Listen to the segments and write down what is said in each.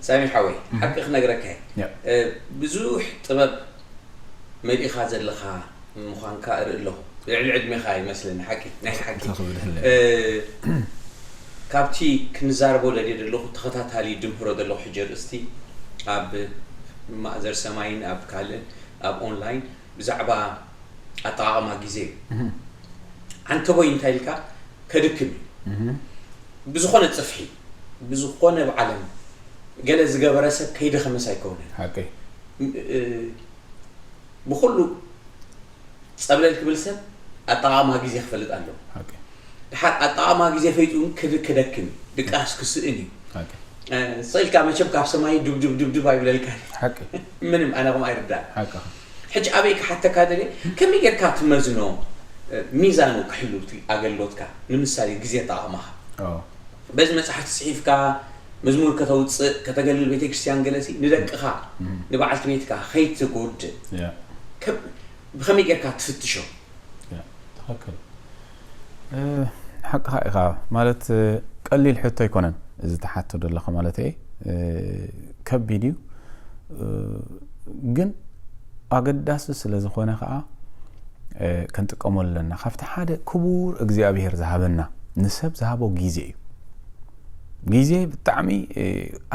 ሳሚ ሓወይ፣ ሓቂ ክነግረካ እየ። ብዙሕ ጥበብ መሊእኻ ዘለኻ ምዃንካ እርኢ ኣለኹ። ልዕሊ ዕድሜኻ ይመስለኒ። ሓቂ፣ ናይ ሓቂ። ካብቲ ክንዛረቦ ደልየ ዘለኹ ተኸታታሊ ድምህሮ ዘለኹ ሕጂ ኣርእስቲ ኣብ ማእዘር ሰማይን ኣብ ካልእን ኣብ ኦንላይን ብዛዕባ ኣጠቓቕማ ግዜ እዩ። ዓንተቦይ እንታይ ኢልካ ከድክም እዩ። ብዝኾነ ጽፍሒ፣ ብዝኾነ ብዓለም ገለ ዝገበረ ሰብ ከይደኸመስ ኣይከውንን። ሓቂ። ብኹሉ ጸብለል ክብል ሰብ ኣጠቓቕማ ግዜ ክፈልጥ ኣለዎ። ሓቂ። ድሓር ኣጠቓቕማ ግዜ ፈይጡ እውን ክድ-፣ ክደክም እዩ። ድቃስ ክስእን እዩ። ሓቂ። ስቕ ኢልካ መቸም ካብ ሰማይ ዱብዱብ ዱብዱብ ኣይብለልካ። ሓቂ። ምንም ኣነ ከምኡ ኣይርዳእ። ሓቂ። ሕጂ ኣበይ ክሓተካ ደልየ፣ ከመይ ጌርካ ትመዝኖ? ሚዛኑ ክሕሉ እቲ ኣገልግሎትካ፣ ንምሳሌ ግዜ ኣጠቓቕማኻ። በዚ መጽሓፍቲ ጽሒፍካ፣ መዝሙር ከተውጽእ፣ ከተገልግል ቤተክርስትያን ገለሲ፣ ንደቅኻ፣ ንበዓልቲ ቤትካ ከይትጎድእ፣ ብኸመይ ጌርካ ትፍትሾ? ትኽክል። ሓቅኻ ኢኻ። ማለት ቀሊል ሕቶ ኣይኮነን እዚ ትሓቶ ዘለኻ ማለት እየ። ከቢድ እዩ። ግን ኣገዳሲ ስለ ዝኾነ ከዓ ክንጥቀመሉ ኣለና። ካብቲ ሓደ ክቡር እግዚኣብሔር ዝሃበና ንሰብ ዝሃቦ ግዜ እዩ። ግዜ ብጣዕሚ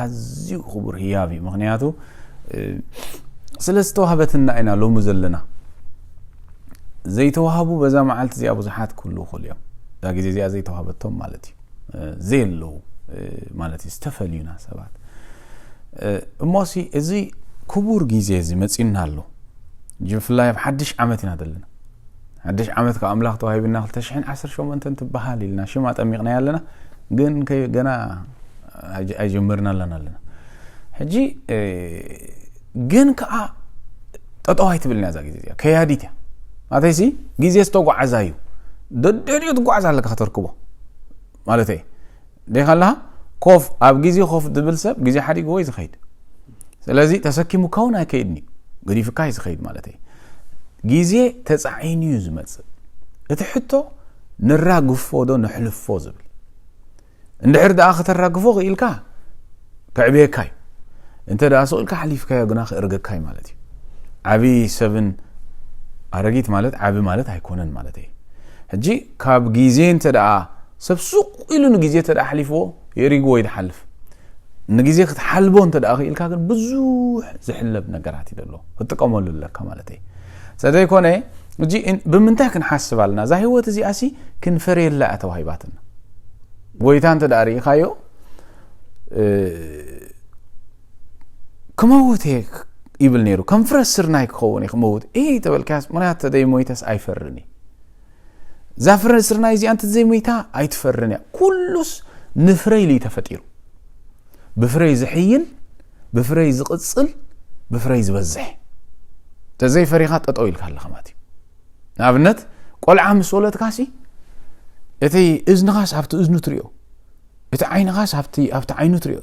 ኣዝዩ ክቡር ህያብ እዩ። ምኽንያቱ ስለ ዝተዋህበትና ኢና ሎሚ ዘለና። ዘይተዋህቡ በዛ መዓልቲ እዚኣ ብዙሓት ክህልዉ ይኽእሉ እዮም። እዛ ግዜ እዚኣ ዘይተዋህበቶም ማለት እዩ። ዘየለዉ ማለት እዩ። ዝተፈልዩና ሰባት። እሞሲ እዚ ክቡር ግዜ እዚ መፂኡና ኣሎ። ብፍላይ ኣብ ሓድሽ ዓመት ኢና ዘለና። ሓድሽ ዓመት ካብ ኣምላኽ ተዋሂብና ክልተ ሽሕን ዓሰርተ ሸሞንተን ትበሃል ኢልና ሽም ኣጠሚቕናያ ኣለና። ግን ገና ኣይጀመርናላን ኣለና። ሕጂ ግን ከዓ ጠጠው ኣይትብልን እያ እዛ ግዜ እዚኣ። ከያዲት እያ። ማለተይሲ ግዜ ዝተጓዕዛ እዩ። ደድሕሪኡ ትጓዓዝ ኣለካ ከተርክቦ። ማለተይ ደይካ ኣለኻ ኮፍ ኣብ ግዜ ኮፍ ዝብል ሰብ ግዜ ሓዲግዎ እዩ ዝኸይድ። ስለዚ ተሰኪሙካ እውን ኣይከይድን እዩ። ገዲፍካ እዩ ዝኸይድ ማለተይ። ግዜ ተፃዒኑ እዩ ዝመፅእ። እቲ ሕቶ ንራግፎ ዶ ነሕልፎ ዝብል። እንድሕር ደኣ ከተራግፎ ክኢልካ ከዕብየካ እዩ። እንተ ደኣ ስቕ ኢልካ ሓሊፍካዮ ግና ክእርገካ እዩ ማለት እዩ። ዓቢ ሰብን ኣረጊት ማለት ዓቢ ማለት ኣይኮነን ማለት እዩ። ሕጂ ካብ ግዜ እንተ ደኣ ሰብ ሱቕ ኢሉ ንግዜ እንተ ደኣ ኣሕሊፍዎ የእሪግዎ እዩ ዝሓልፍ። ንግዜ ክትሓልቦ እንተ ደኣ ክኢልካ ግን ብዙሕ ዝሕለብ ነገራት እዩ ዘሎ። ክትጥቀመሉ ኣለካ ማለት እዩ። ስለዘይኮነ ሕጂ እን- ብምንታይ ክንሓስብ ኣለና? እዛ ህይወት እዚኣሲ ክንፈርየላ እያ ተዋሂባትና። ጎይታ እንተ ደኣ ርኢኻዮ ክመውት እየ ይብል ነይሩ። ከም ፍረ ስርናይ ክኸውን እየ ክመውት እየ ተበልካያስ፣ ምክንያቱ ተዘይሞይተስ ኣይፈርን እየ። እዛ ፍረ ስርናይ እዚኣ እንተዘይሞይታ ኣይትፈርን እያ። ኩሉስ ንፍረ ኢሉ እዩ ተፈጢሩ። ብፍረይ ዝሕይል፣ ብፍረይ ዝቕጽል፣ ብፍረይ ዝበዝሕ። ተዘይፈሪኻ ጠጠው ኢልካ ኣለኻ ማለት እዩ። ንኣብነት ቆልዓ ምስ ወለድካሲ እቲ እዝንኻስ ኣብቲ እዝኑ ትሪኦ፣ እቲ ዓይንኻስ ኣብቲ ኣብቲ ዓይኑ ትሪኦ፣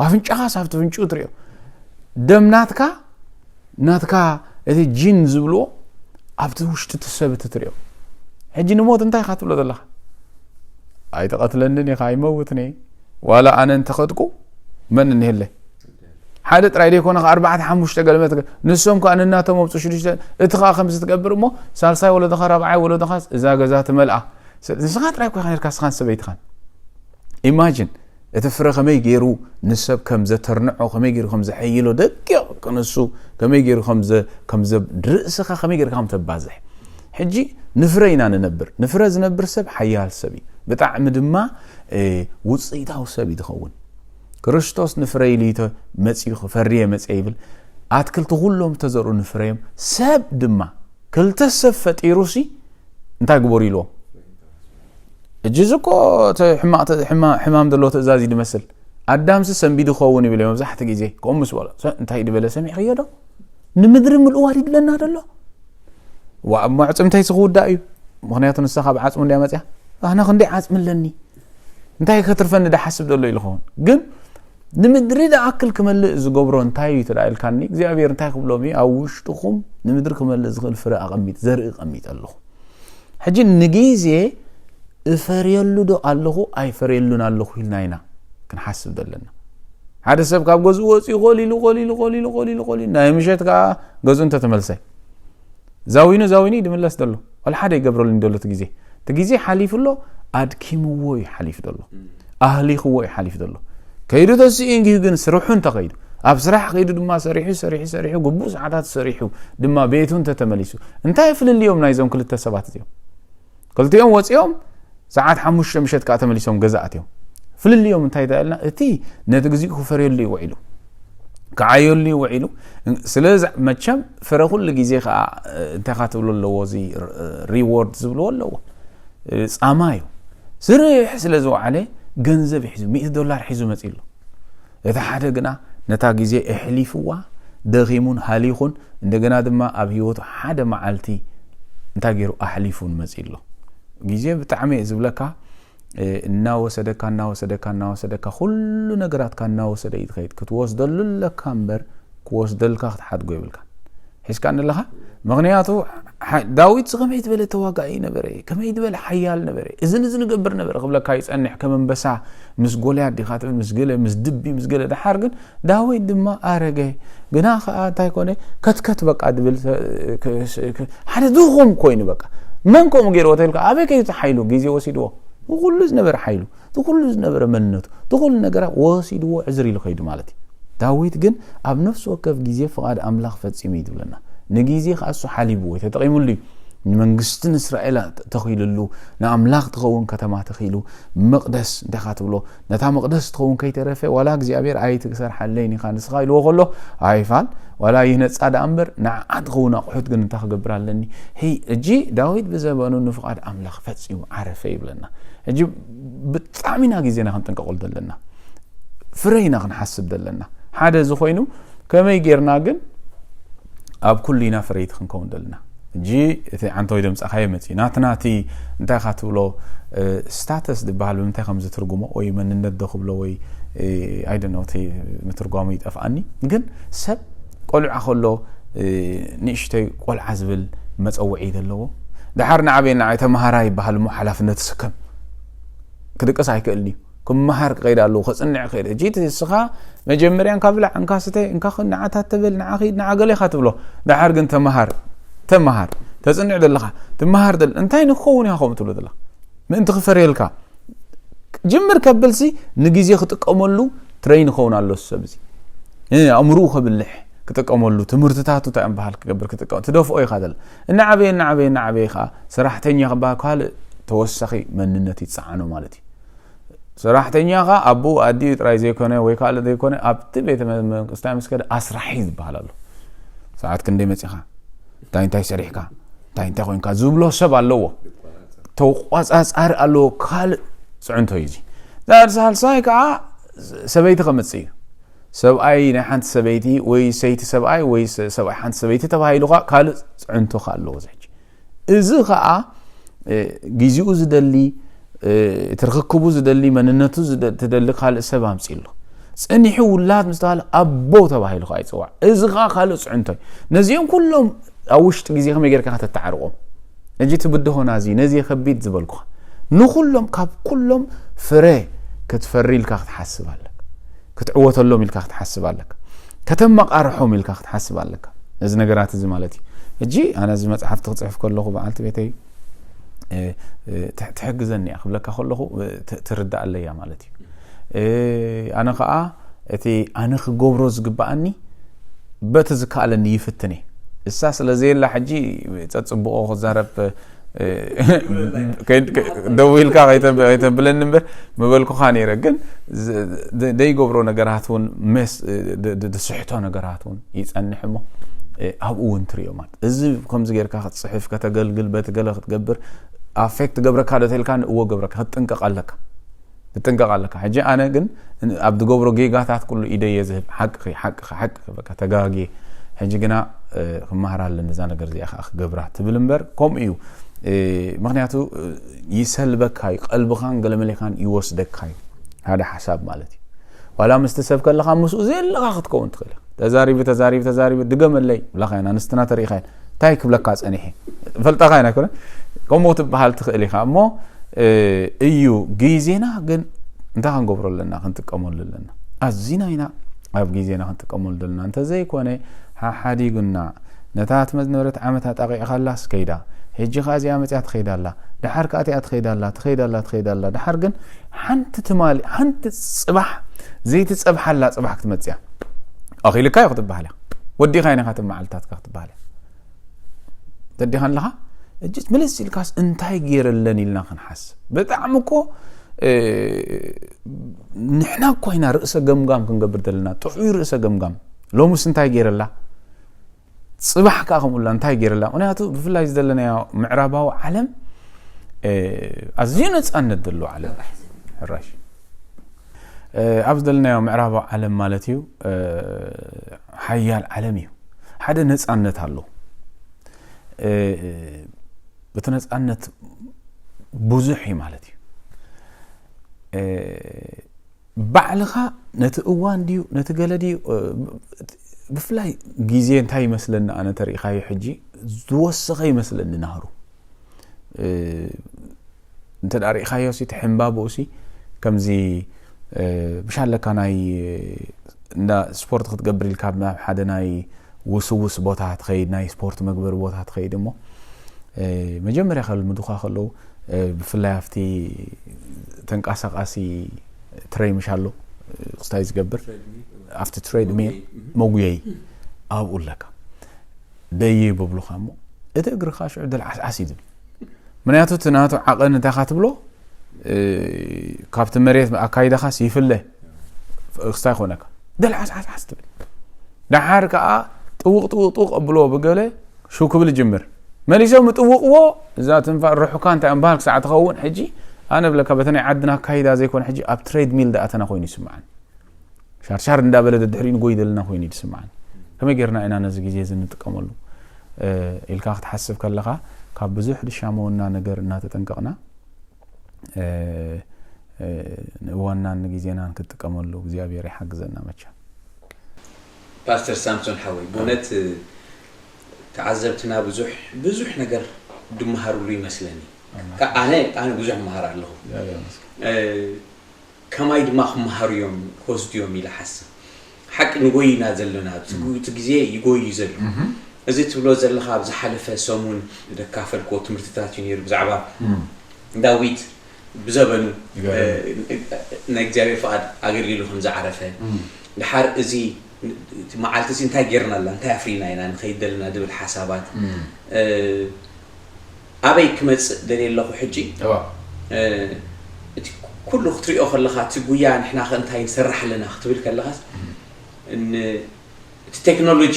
ኣፍንጫኻስ ኣብቲ ፍንጭኡ ትሪኦ። ደም ናትካ ናትካ እቲ ጂን ዝብልዎ ኣብቲ ውሽጢ እቲ ሰብ እቲ ትሪኦ። ሕጂ ንሞት እንታይ ኢኻ ትብሎ ዘለኻ? ኣይትቐትለንን ኢኻ፣ ኣይመውትን እየ። ዋላ ኣነ እንተኸድኩ መን እኒሀለ? ሓደ ጥራይ ደይኮነ ከ ኣርባዕተ ሓሙሽተ ገለመት ንሶም ከኣ ንናቶም ኣምፁ ሽዱሽተ እቲ ከኣ ከምዚ ትገብር እሞ ሳልሳይ ወለዶኻ ራብዓይ ወለዶኻስ እዛ ገዛ ትመልኣ። ንስኻ ጥራይ እኮ ኢኻ ነርካ ስኻን ሰበይትኻን። ኢማጂን እቲ ፍረ ከመይ ገይሩ ንሰብ ከም ዘተርንዖ ከመይ ገይሩ ከም ዘሐይሎ ደቂቕ ክንሱ ከመይ ገይሩ ከም ዘ- ከም ዘ- ርእስኻ ከመይ ገይርካ ከም ተባዝሕ። ሕጂ ንፍረ ኢና ንነብር። ንፍረ ዝነብር ሰብ ሓያል ሰብ እዩ። ብጣዕሚ ድማ ውፅኢታዊ ሰብ እዩ ዝኸውን። ክርስቶስ ንፍረ ኢሉ መፅኡ ክፈርየ መፅየ ይብል። ኣትክልቲ ኩሎም ዝተዘርኡ ንፍረዮም። ሰብ ድማ ክልተ ሰብ ፈጢሩሲ እንታይ ግበሩ ኢልዎም? እጂ እዚ እኮ እቲ ሕማቕ ተ- ሕማ- ሕማም ዘለዎ ትእዛዝ እዩ ዝመስል። ኣዳምሲ ሰንቢዱ ክኸውን ይብል እዮም መብዛሕትኡ ግዜ። ከምኡ ምስ በሎ ሰ- እንታይ ድበለ ሰሚዕኽዮ ዶ? ንምድሪ ምልእዋ ድዩ ድለና ደሎ? ዋ እሞ ኣዕፅምተይሲ ክውዳእ እዩ። ምክንያቱ ንሳ ካብ ዓፅሙ እንድያ መፅያ። ኣነ ክንደይ ዓፅሚ ኣለኒ? እንታይ ከተርፈኒ ዳ ሓስብ ደሎ ኢሉ ኸውን። ግን ንምድሪ ዝኣክል ክመልእ ዝገብሮ እንታይ እዩ ተዳ ኢልካኒ እግዚኣብሔር እንታይ ክብሎም እዩ ኣብ ውሽጥኹም ንምድሪ ክመልእ ዝኽእል ፍረ ኣቐሚጥ ዘርኢ ቀሚጠ ኣለኹ። ሕጂ ንግዜ እፈርየሉ ዶ ኣለኹ ኣይፈርየሉን ኣለኹ ኢልና ኢና ክንሓስብ ዘለና። ሓደ ሰብ ካብ ገዝኡ ወፂኡ ቆሊሉ ቆሊሉ ቆሊሉ ቆሊሉ ቆሊሉ ናይ ምሸት ከዓ ገዝኡ እንተተመልሰ ዛዊኑ ዛዊኑ ይድምለስ ደሎ ወላ ሓደ ይገብረሉ እንደሎ እቲ ግዜ እቲ ግዜ ሓሊፉ ኣሎ። ኣድኪምዎ እዩ ሓሊፉ ደሎ ኣህሊኽዎ እዩ ሓሊፉ ደሎ። ከይዱ ተስኡ እንጊሁ ግን ስርሑ እንተኸይዱ ኣብ ስራሕ ከይዱ ድማ ሰሪሑ ሰሪሑ ሰሪሑ ግቡእ ሰዓታት ሰሪሑ ድማ ቤቱ እንተተመሊሱ እንታይ ፍልልዮም ናይዞም ክልተ ሰባት እዚኦም? ክልቲኦም ወፂኦም ሰዓት ሓሙሽተ ምሸት ከዓ ተመሊሶም ገዛ ኣትዮም። ፍልልዮም እንታይ ተልና እቲ ነቲ ግዜኡ ክፈርየሉ እዩ ውዒሉ ክዓየሉ እዩ ውዒሉ። ስለ መቸም ፍረ ኩሉ ግዜ ከዓ እንታይ ካ ትብሎ ኣለዎ እዚ ሪዎርድ ዝብልዎ ኣለዎ ፃማ እዩ። ስርሕ ስለ ዝወዓለ ገንዘብ ሒዙ ሚእቲ ዶላር ሒዙ መፂ ኣሎ። እቲ ሓደ ግና ነታ ግዜ ኣሕሊፍዋ ደኺሙን ሃሊኹን እንደገና ድማ ኣብ ህይወቱ ሓደ መዓልቲ እንታይ ገይሩ ኣሕሊፉን መፂ ኣሎ። ግዜ ብጣዕሚ እየ ዝብለካ እናወሰደካ እናወሰደካ እናወሰደካ ኩሉ ነገራትካ እናወሰደ እዩ ትኸይድ ክትወስደሉ ኣለካ እምበር ክወስደልካ ክትሓድጎ ይብልካ ሒዝካ ኣለኻ። ምክንያቱ ዳዊት ከመይ ዝበለ ተዋጋኢ ነበረ፣ ከመይ ዝበለ ሓያል ነበረ፣ እዝን እዚ ንገብር ነበረ ክብለካ ይፀንሕ። ከም ኣንበሳ ምስ ጎልያድ ዲኻ ትብል ምስ ገለ ምስ ድቢ ምስ ገለ ደሓር ግን ዳዊት ድማ ኣረገ ግና ከዓ እንታይ ኮነ ከትከት በቃ ድብል ሓደ ድኹም ኮይኑ በቃ መን ከምኡ ገይርዎ ተልካ ኣበይ ከይቱ ሓይሉ ግዜ ወሲድዎ ኩሉ ዝነበረ ሓይሉ እቲ ኩሉ ዝነበረ መንነቱ እቲ ኩሉ ነገራት ወሲድዎ ዕዝር ኢሉ ከይዱ ማለት እዩ። ዳዊት ግን ኣብ ነፍሲ ወከፍ ግዜ ፍቓድ ኣምላኽ ፈጺሙ እዩ ዝብለና። ንግዜ ከኣ እሱ ሓሊብዎ እዩ፣ ተጠቒሙሉ እዩ። ንመንግስቲ ንእስራኤል ተኺልሉ፣ ንኣምላኽ ትኸውን ከተማ ተኺሉ፣ መቕደስ እንታይ ኢኻ ትብሎ፣ ነታ መቕደስ ትኸውን ከይተረፈ ዋላ እግዚኣብሔር ኣይትሰርሓለይን ኢኻ ንስኻ ኢልዎ ከሎ ኣይፋል ዋላ ይህነጻ ደኣ እምበር ንዓኣ ትኸውን ኣቑሑት ግን እንታይ ክገብር ኣለኒ? ሕጂ ዳዊት ብዘበኑ ንፍቓድ ኣምላኽ ፈጺሙ ዓረፈ ይብለና። ሕጂ ብጣዕሚ ኢና ግዜና ክንጥንቀቐሉ ዘለና። ፍረ ኢና ክንሓስብ ዘለና። ሓደ እዚ ኮይኑ ከመይ ጌርና ግን ኣብ ኩሉ ኢና ፍረይቲ ክንከውን ዘለና። ሕጂ እቲ ዓንተወይ ደምጻኻዮ መጺኡ ናትና እቲ እንታይ ኢኻ ትብሎ ስታተስ ዝበሃል ብምንታይ ከም ዝትርጉሞ ወይ መንነት ዶ ክብሎ ወይ ኣይደኖ እቲ ምትርጓሙ ይጠፍኣኒ። ግን ሰብ ቆልዓ ከሎ ንእሽተይ ቆልዓ ዝብል መጸውዒ ዘለዎ ድሓር ንዓበየ ንዓይ ተምሃራይ ይበሃል እሞ ሓላፍነት ይስከም ክድቅስ ኣይክእልን እዩ። ክመሃር ክኸይድ ኣለዎ ከፅንዕ ክኸይድ እጂ እቲ እስኻ መጀመርያ እንካ ብላዕ እንካ ስተ እንካ ንዓታት ተበል ንዓ ኺድ ንዓ ገለ ኢኻ ትብሎ። ድሓር ግን ተመሃር ተመሃር ተፅንዕ ዘለኻ ትመሃር ደል እንታይ ንክኸውን ኢኻ ከምኡ ትብሎ ዘላ ምእንቲ ክፈርየልካ ጅምር ከብልሲ ንግዜ ክጥቀመሉ ትረይ ንኸውን ኣሎ ሰብ እዚ ኣእምርኡ ከብልሕ ክጥቀመሉ ትምህርትታቱ እንታይ እምበሃል ክገብር ክጥቀም ትደፍኦ ኢኻ ዘለ እናዓበየ እናዓበየ እናዓበየ ከዓ ሰራሕተኛ ክበሃል ካልእ ተወሳኺ መንነት ይፀዓኖ ማለት እዩ። ሰራሕተኛ ኸዓ ኣቦኡ ኣዲኡ ጥራይ ዘይኮነ ወይ ካልእ ዘይኮነ ኣብቲ ቤተ መንግስታይ ምስ ከደ ኣስራሒ ዝበሃል ኣሎ። ሰዓት ክንደይ መፂኻ እንታይ እንታይ ሰሪሕካ እንታይ እንታይ ኮይንካ ዝብሎ ሰብ ኣለዎ። ተቋፃፃሪ ኣለዎ። ካልእ ፅዕንቶ እዩ እዚ። ዛድ ሳልሳይ ከዓ ሰበይቲ ከምፅእ እዩ። ሰብኣይ ናይ ሓንቲ ሰበይቲ ወይ ሰይቲ ሰብኣይ ወይ ሰብኣይ ሓንቲ ሰበይቲ ተባሂሉ ከዓ ካልእ ፅዕንቶ ከዓ ኣለዎ። እዚ ሕጂ እዚ ኸዓ ግዜኡ ዝደሊ እቲ ርኽክቡ ዝደሊ መንነቱ ትደሊ ካልእ ሰብ ኣምፂ ኣሎ። ፅኒሑ ውላድ ምስ ተባሃለ ኣቦ ተባሂሉ ከዓ ይፅዋዕ። እዚ ከዓ ካልእ ፅዕንቶ እዩ። ነዚኦም ኩሎም ኣብ ውሽጢ ግዜ ከመይ ጌርካ ከተተዓርቆም? ሕጂ እቲ ብድሆና እዚ ነዚ ከቢድ ዝበልኩኻ ንኩሎም ካብ ኩሎም ፍረ ክትፈሪ ኢልካ ክትሓስብ ኣለካ። ክትዕወተሎም ኢልካ ክትሓስብ ኣለካ። ከተመቃርሖም ኢልካ ክትሓስብ ኣለካ። ነዚ ነገራት እዚ ማለት እዩ። ሕጂ ኣነ እዚ መፅሓፍቲ ክፅሕፍ ከለኹ በዓልቲ ቤተይ ትሕግዘኒ እያ ክብለካ ከለኹ ትርዳእ ኣለያ ማለት እዩ። ኣነ ከዓ እቲ ኣነ ክገብሮ ዝግበኣኒ በቲ ዝከኣለኒ ይፍትን እየ። እሳ ስለ ዘየላ ሕጂ ፀፅብቆ ክዛረብ ደው ኢልካ ከይተብለኒ እምበር ምበልኩኻ ነይረ። ግን ዘይገብሮ ነገራት እውን መስ ዝስሕቶ ነገራት እውን ይፀንሕ እሞ ኣብኡ እውን ትሪኦ ማለት እዚ ከምዚ ጌርካ ክትፅሕፍ ከተገልግል በቲ ገለ ክትገብር ኣፌክት ገብረካ ዶ ተልካ ንእዎ ገብረካ ክትጥንቀቕ ኣለካ። ክትጥንቀቕ ኣለካ። ሕጂ ኣነ ግን ኣብ ዝገብሮ ጌጋታት ኩሉ ኢደየ ዝህብ ሓቅኺ ሓቅኺ ሓቅኺ በቃ ተጋግየ። ሕጂ ግና ክመሃር ኣለኒ እዛ ነገር እዚኣ ከዓ ክገብራ ትብል እምበር ከምኡ እዩ። ምክንያቱ ይሰልበካ እዩ፣ ቀልብኻን ገለመሌኻን ይወስደካ እዩ። ሓደ ሓሳብ ማለት እዩ። ዋላ ምስቲ ሰብ ከለኻ ምስኡ ዘለኻ ክትከውን ትኽእል ኢኻ። ተዛሪቡ ተዛሪቡ ተዛሪቡ ድገመለይ ብላኻ ኢና ኣንስትና ተሪኢኻዮ እንታይ ክብለካ ፀኒሐ ፈልጣኻ ኢና ኣይኮነ ከምኡ ክትበሃል ትኽእል ኢኻ እሞ እዩ ግዜና ግን እንታይ ክንገብሮ ኣለና ክንጥቀመሉ ኣለና። ኣዚና ኢና ኣብ ግዜና ክንጥቀመሉ ዘለና። እንተዘይኮነ ሓሓዲጉና፣ ነታ ትመ- ዝነበረት ዓመት ኣጣቒዕካላስ ከይዳ፣ ሕጂ ኸኣ እዚኣ መጽያ ትኸይዳ ኣላ፣ ደሓር ከኣ እቲኣ ትኸይዳ ኣላ፣ ትኸይዳ ኣላ፣ ትኸይዳ ኣላ። ደሓር ግን ሓንቲ ትማሊ፣ ሓንቲ ጽባሕ ዘይትጸብሓላ ጽባሕ ክትመጽእ እያ። ኣኺልካ እዩ ክትበሃል እያ። ወዲኻ ኢኻ እቶም መዓልታትካ ክትበሃል እያ። ተዲኻ ኣለኻ? እጅ ምልስ ኢልካስ እንታይ ገይረለን ኢልና ክንሓስብ። ብጣዕሚ እኮ፣ እ፣ ንሕና እኮ ኢና ርእሰ ገምጋም ክንገብር ዘለና፣ ጥዑይ ርእሰ ገምጋም። ሎምስ እንታይ ገይረላ? ጽባሕ ከኣ ከምኡላ እንታይ ገይረላ? ምኽንያቱ ብፍላይ ዘለናዮ ምዕራባዊ ዓለም፣ እ፣ ኣዝዩ ነጻነት ዘለዎ ዓለም። ሕራሽ። እ፣ ኣብ ዘለናዮ ምዕራባዊ ዓለም ማለት እዩ፣ እ፣ ሓያል ዓለም እዩ። ሓደ ነጻነት ኣሎ። እ፣ እቲ ነጻነት ብዙሕ እዩ ማለት እዩ። እ፣ ባዕልኻ ነቲ እዋን ድዩ፣ ነቲ ገለ ድዩ፣ እ፣ ብፍላይ ግዜ እንታይ ይመስለኒ ኣነ ተሪእኻዮ ሕጂ ዝወሰኸ ይመስለኒ ናህሩ። እ፣ እንተ ደኣ ርኢኻዮ ሲ፣ እቲ ሕምባብኡ ሲ፣ ከምዚ፣ እ፣ ብሻለካ ናይ እንዳ ስፖርት ክትገብር ኢልካ ናብ ሓደ ናይ ውስውስ ቦታ ትኸይድ፣ ናይ ስፖርት መግበሪ ቦታ ትኸይድ እሞ፣ እ፣ መጀመርያ ከልምዱኻ ከለዉ፣ እ፣ ብፍላይ ኣብቲ ተንቀሳቓሲ ትሬይ ምሽ ኣሎ፣ እ፣ ክስታይ ዝገብር፣ ኣብቲ ትሬድሚል መጉየይ ኣብኡ ኣለካ። ደይ ይብሉኻ እሞ፣ እቲ እግርኻ ሽዑ ደልዓስዓስ እዩ ዝብል። ምኽንያቱ እቲ ናቱ ዓቐን እንታይ ኢኻ ትብሎ፣ እ፣ ካብቲ መሬት ኣካይዳኻስ ይፍለ፣ ክስታይ ይኾነካ። ደልዓስዓስዓስ ትብል። ደሓር ከኣ ጥውቕ ጥውቕ ጥውቕ ኣብሎ ብገለ ሽው ክብል ይጅምር። መሊሶም ይጥውቕዎ፣ እዛ ትንፋ ርሑካ እንታይ እምበሃል ክሳዕ ትኸውን። ሕጂ ኣነ ብለካ በቲ ናይ ዓድና ኣካይዳ ዘይኮነ፣ ሕጂ ኣብ ትሬድሚል ዝኣተና ኮይኑ ይስምዓኒ። ሻርሻር እንዳበለ ደድሕሪኡ ንጎይ ዘለና ኮይኑ እዩ ዝስምዓኒ። ከመይ ጌርና ኢና ነዚ ግዜ እዚ ንጥቀመሉ፣ እ፣ ኢልካ ክትሓስብ ከለኻ፣ ካብ ብዙሕ ድሻመወና ነገር እናተጠንቀቕና፣ እ፣ እ፣ ንእዋንናን ንግዜናን ክትጥቀመሉ እግዚኣብሔር ይሓግዘና መቸም። ፓስተር ሳምሶን ሓወይ፣ ብእውነት ተዓዘብትና ብዙሕ፣ ብዙሕ ነገር ድመሃርሉ ይመስለኒ። ኣሜን። ከ-፣ ኣነ፣ ኣነ ብዙሕ መሃር ኣለኹ። እግዚኣብሔር ይመስገን። እ፣ ከማይ ድማ ክመሃሩ እዮም፣ ክወስዱ እዮም ኢለ ሓስብ። ሓቂ ንጎይ ኢና ዘለና፣ እቲ ግ-፣ እቲ ግዜ ይጎይ እዩ ዘሎ። እህ። እዚ ትብሎ ዘለኻ ኣብ ዝሓለፈ ሰሙን ዘካፈልክዎ ትምህርትታት እዩ ነይሩ ብዛዕባ እም። ዳዊት ብዘበኑ፣ ይገርም። እ፣ ናይ እግዚኣብሔር ፍቓድ ኣገልጊሉ ከም ዝዓረፈ። እም። ድሓር እዚ፣ እቲ መዓልቲ እዚ እንታይ ጌርና ኣላ፣ እንታይ ኣፍሪና ኢና ንኸይድ ዘለና ዝብል ሓሳባት። እም። እ፣ ኣበይ ክመጽእ ደልየ ኣለኹ ሕጂ? እዋ። እ፣ እቲ ኩሉ ክትሪኦ ከለኻ፣ እቲ ጉያ ንሕና ከ እንታይ ንሰርሕ ኣለና ክትብል ከለኻስ፣ እም። ን-፣ እቲ ቴክኖሎጂ፣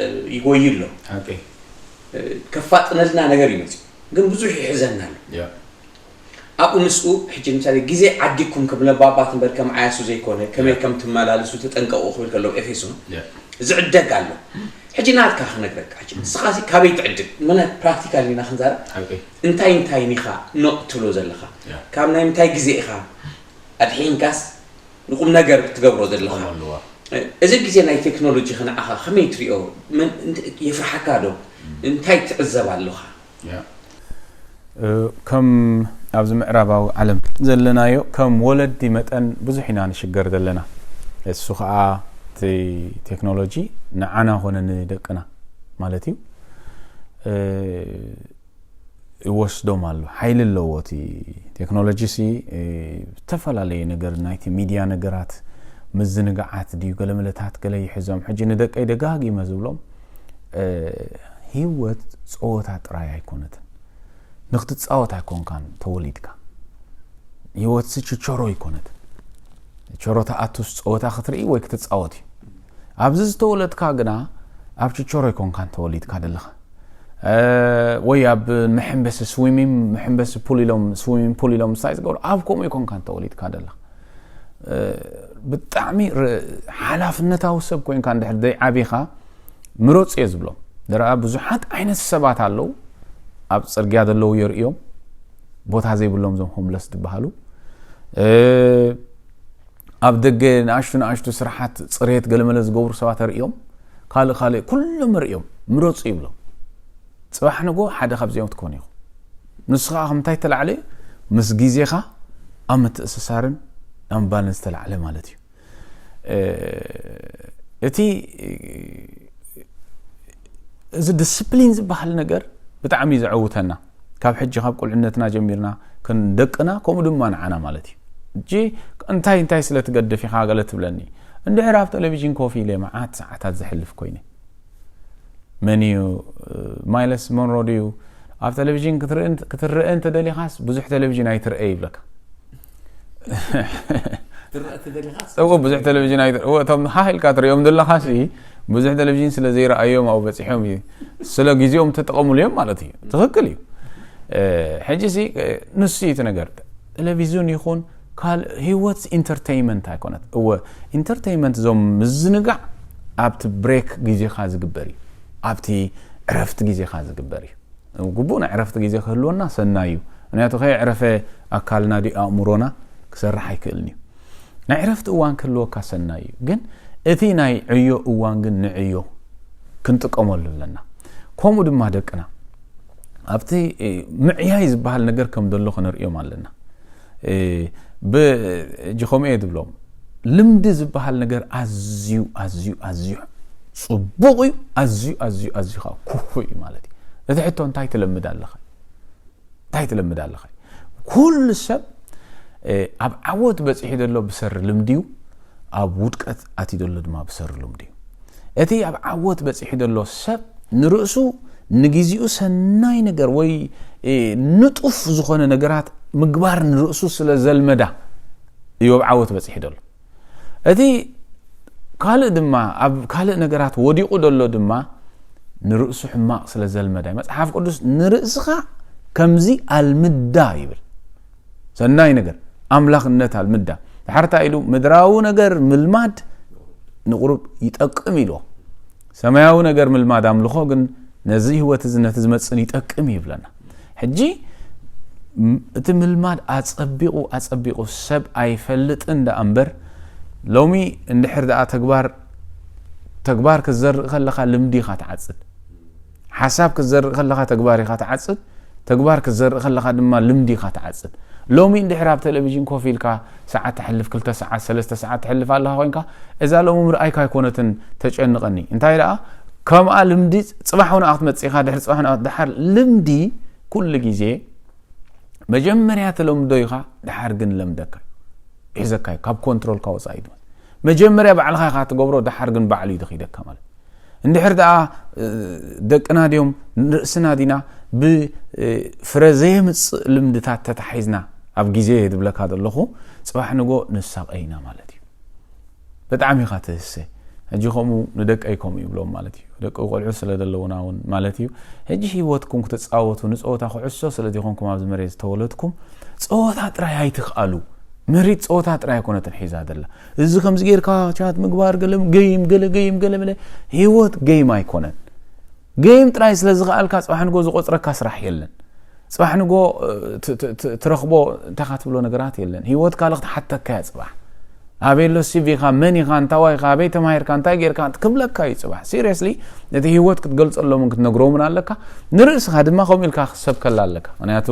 እ፣ ይጎይ ኣሎ። ሓቂ። እ፣ ከፋጥነልና ነገር ይመጽእ። ግን ብዙሕ ይሕዘና ኣሎ። ያ። ኣብኡ ምስኡ፣ ሕጂ ንምሳሌ፣ ግዜ ዓዲኩም ከም ለባባት እምበር ከም ዓያሱ ዘይኮነ፣ ከመይ ያ። ከም ትመላለሱ ተጠንቀቑ ክብል ከሎ ኤፌሶን፣ ያ። ዝዕደግ ኣሎ። ሕጂ ናትካ ክነግረካ፣ ሕጂ ንስኻ ሲ ካበይ ትዕድግ? ምነ ፕራክቲካል ኢና ክንዛረብ። ሓቂ። እንታይ እንታይ ኢኻ ኖቕ ትብሎ ዘለኻ? ያ። ካብ ናይ ምንታይ ግዜ ኢኻ ኣድሒንካስ ንቁም ነገር ክትገብሮ ዘለኻ? ትጥቀመሉ፣ ዋ። እዚ ግዜ ናይ ቴክኖሎጂ ንዓኻ ከመይ ትሪኦ? መን፣ እንት-፣ የፍርሓካ ዶ? እንታይ ትዕዘብ ኣለኻ? ያ። እ፣ ከም ኣብዚ ምዕራባዊ ዓለም ዘለናዮ፣ ከም ወለዲ መጠን ብዙሕ ኢና ንሽገር ዘለና። እሱ ኸኣ እቲ ቴክኖሎጂ ንዓና ኾነ ንደቅና ማለት እዩ። እ፣ ይወስዶም ኣሎ። ሓይሊ ኣለዎ እቲ ቴክኖሎጂ ሲ፣ እ፣ ዝተፈላለየ ነገር፣ ናይቲ ሚድያ ነገራት፣ ምዝንጋዓት ድዩ፣ ገለ መለታት ገለ ይሕዞም። ሕጂ ንደቀይ ደጋጊመ ዝብሎም፣ እ፣ ህይወት ጸወታ ጥራይ ኣይኮነትን። ንክትጻወት ኣይኮንካን ተወሊድካ። ህይወትሲ ችቸሮ ኣይኮነትን። ችቸሮ ትኣቱስ ጸወታ ክትርኢ ወይ ክትጻወት እዩ። ኣብዚ ዝተወለድካ ግና ኣብ ችቸሮ ኣይኮንካን ተወሊድካ ዘለኻ። እ፣ ወይ ኣብ መሐንበሲ ስዊሚንግ፣ መሐንበሲ ፑል ኢሎም፣ ስዊሚንግ ፑል ኢሎም ምሳይ ዝገብሩ፣ ኣብ ከምኡ ኣይኮንካን ተወሊድካ ዘለኻ። እ፣ ብጣዕሚ ር-፣ ሓላፍነታዊ ሰብ ኮይንካ እንድሕር ዘይዓቢኻ፣ ምረጹ እየ ዝብሎም። ደረኣ ብዙሓት ዓይነት ሰባት ኣለዉ። ኣብ ጽርግያ ዘለዉ የርእዮም። ቦታ ዘይብሎም እዞም ሆምለስ ዝበሃሉ። እ፣ ኣብ ደገ ንኣሽቱ ንኣሽቱ ስራሓት ጽሬት ገለመለ ዝገብሩ ሰባት ኣርእዮም። ካልእ ካልእ ኩሎም ኣርእዮም። ምረጹ ይብሎም። ጽባሕ ንግሆ ሓደ ካብዚኦም ትኮኑ ኢኹም። ንሱ ኸኣ ከምታይ ተላዕለ? ምስ ግዜኻ ኣብ ምትእስሳርን ናብ ምባል ዝተላዕለ ማለት እዩ። እቲ እዚ ዲስፕሊን ዝበሃል ነገር ብጣዕሚ ዘዐውተና፣ ካብ ሕጂ ካብ ቁልዕነትና ጀሚርና፣ ደቅና ከምኡ ድማ ንዓና ማለት እዩ። እጂ እንታይ እንታይ ስለ ትገድፍ ኢኻ ገለ ትብለኒ። እንድሕር ኣብ ቴሌቪዥን ኮፍ ኢለ መዓት ሰዓታት ዘሕልፍ ኮይነ፣ መን እዩ? ማይለስ ሞንሮ ድዩ? ኣብ ቴሌቪዥን ክትርእ እንተደሊኻስ ብዙሕ ቴሌቪዥን ኣይትርአ ይብለካ። እዎ፣ ብዙሕ ቴሌቪዥን ኣይትርእ። እቶም ሃህ ኢልካ ትሪኦም ዘለኻሲ ብዙሕ ቴሌቪዥን ስለ ዘይረኣዮም ኣብኡ በፂሖም እዩ፣ ስለ ግዜኦም ተጠቐሙሉ እዮም ማለት እዩ። ትኽክል እዩ። ሕጂ ሲ ንሱ እዩ እቲ ነገር። ቴሌቪዝን ይኹን ካልእ ህይወት ኢንተርቴይመንት ኣይኮነት። እወ፣ ኢንተርቴይመንት፣ እዞም ምዝንጋዕ ኣብቲ ብሬክ ግዜኻ ዝግበር እዩ፣ ኣብቲ ዕረፍቲ ግዜኻ ዝግበር እዩ። ግቡእ ናይ ዕረፍቲ ግዜ ክህልወና ሰናይ እዩ። ምክንያቱ ከየዕረፈ ኣካልና ድዩ ኣእምሮና ክሰርሕ ኣይክእልን እዩ። ናይ ዕረፍቲ እዋን ክህልወካ ሰናይ እዩ፣ ግን እቲ ናይ ዕዮ እዋን ግን ንዕዮ ክንጥቀመሉ ኣለና። ከምኡ ድማ ደቅና ኣብቲ ምዕያይ ዝበሃል ነገር ከም ዘሎ ክንርእዮም ኣለና። ብእጂ ከምኡ እየ ዝብሎም፣ ልምዲ ዝበሃል ነገር ኣዝዩ ኣዝዩ ኣዝዩ ፅቡቕ እዩ። ኣዝዩ ኣዝዩ ኣዝዩ ከዓ ክፉእ እዩ ማለት እዩ። እቲ ሕቶ እንታይ ትለምድ ኣለኻ? እንታይ ትለምድ ኣለኻ? ኩሉ ሰብ ኣብ ዓወት በፂሑ ዘሎ ብሰሪ ልምዲ እዩ፣ ኣብ ውድቀት ኣትዩ ዘሎ ድማ ብሰሪ ልምዲ እዩ። እቲ ኣብ ዓወት በፂሑ ዘሎ ሰብ ንርእሱ ንግዚኡ ሰናይ ነገር ወይ ንጡፍ ዝኾነ ነገራት ምግባር ንርእሱ ስለ ዘልመዳ እዩ ኣብ ዓወት በፂሑ ዘሎ። እቲ ካልእ ድማ ኣብ ካልእ ነገራት ወዲቑ ዘሎ ድማ ንርእሱ ሕማቕ ስለ ዘልመዳ እዩ። መጽሓፍ ቅዱስ ንርእስኻ ከምዚ ኣልምዳ ይብል። ሰናይ ነገር ኣምላኽነት ኣልምዳ። ድሓር እንታይ ኢሉ? ምድራዊ ነገር ምልማድ ንቑሩብ ይጠቅም ኢልዎ። ሰማያዊ ነገር ምልማድ ኣምልኾ ግን ነዚ ህይወት እዚ ነቲ ዝመጽእን ይጠቅም እዩ ይብለና። ሕጂ እቲ ምልማድ ኣጸቢቑ ኣጸቢቑ ሰብ ኣይፈልጥን ደኣ እምበር፣ ሎሚ እንድሕር ደኣ ተግባር ተግባር ክትዘርእ ከለኻ ልምዲ ኢኻ ትዓጽድ። ሓሳብ ክትዘርእ ከለኻ ተግባር ኢኻ ትዓጽድ። ተግባር ክትዘርእ ከለኻ ድማ ልምዲ ኢኻ ትዓጽድ። ሎሚ እንድሕር ኣብ ቴሌቪዥን ኮፍ ኢልካ ሰዓት ተሕልፍ፣ ክልተ ሰዓት፣ ሰለስተ ሰዓት ተሕልፍ ኣለኻ ኮይንካ፣ እዛ ሎሚ ምርኣይካ ኣይኮነትን ተጨንቐኒ። እንታይ ደኣ፣ ከምኣ ልምዲ ጽባሕ እውን ክትመጽእ ኢኻ፣ ድሕሪ ጽባሕ እውን ደሓር ልምዲ ኩሉ ግዜ መጀመርያ ትለምዶ ኢኻ፣ ደሓር ግን ለምደካ እዩ። ይሕዘካ እዩ፣ ካብ ኮንትሮልካ ወጻኢ ድማ። መጀመርያ ባዕልኻ ኢኻ ትገብሮ፣ ደሓር ግን ባዕሉ እዩ ደኺደካ ማለት። እንድሕር ደኣ ደቅና ድዮም ንርእስና ዲና ብፍረ ዘየምጽእ ልምድታት ተታሒዝና ኣብ ግዜ እየ ዝብለካ ዘለኹ፣ ጽባሕ ንጎ ንሳቐ ኢና ማለት እዩ። ብጣዕሚ ኢኻ ትህሰ። ሕጂ ከምኡ ንደቀይ ከምኡ ይብሎም ማለት እዩ። ደቂ ቆልዑ ስለ ዘለውና እውን ማለት እዩ። ሕጂ ህይወትኩም ክትጻወቱ ንጸወታ ኩዕሶ ስለ ዘይኮንኩም ኣብዚ መሬት ዝተወለድኩም፣ ጸወታ ጥራይ ኣይትኽኣሉ። መሬት ጸወታ ጥራይ ኣይኮነትን ሒዛ ዘላ። እዚ ከምዚ ጌርካ ቻት ምግባር፣ ገለ ገይም፣ ገለ ገይም፣ ገለ መለ፣ ህይወት ገይም ኣይኮነን። ገይም ጥራይ ስለ ዝኽኣልካ ጽባሕ ንጎ ዝቆጽረካ ስራሕ የለን። ጽባሕ ንጎ ትረኽቦ እንታይ ትብሎ ነገራት የለን። ህይወትካ ክትሓተካ እያ ጽባሕ። ኣበይ ኣሎ ሲቪኻ፣ መን ኢኻ፣ እንታዋይ ኢኻ፣ ኣበይ ተማሂርካ፣ እንታይ ጌርካ ክብለካ እዩ ጽባሕ። ሲሪየስሊ ነቲ ህይወት ክትገልጸሎምን ክትነግሮምን ኣለካ። ንርእስኻ ድማ ከምኡ ኢልካ ክትሰብከላ ኣለካ። ምክንያቱ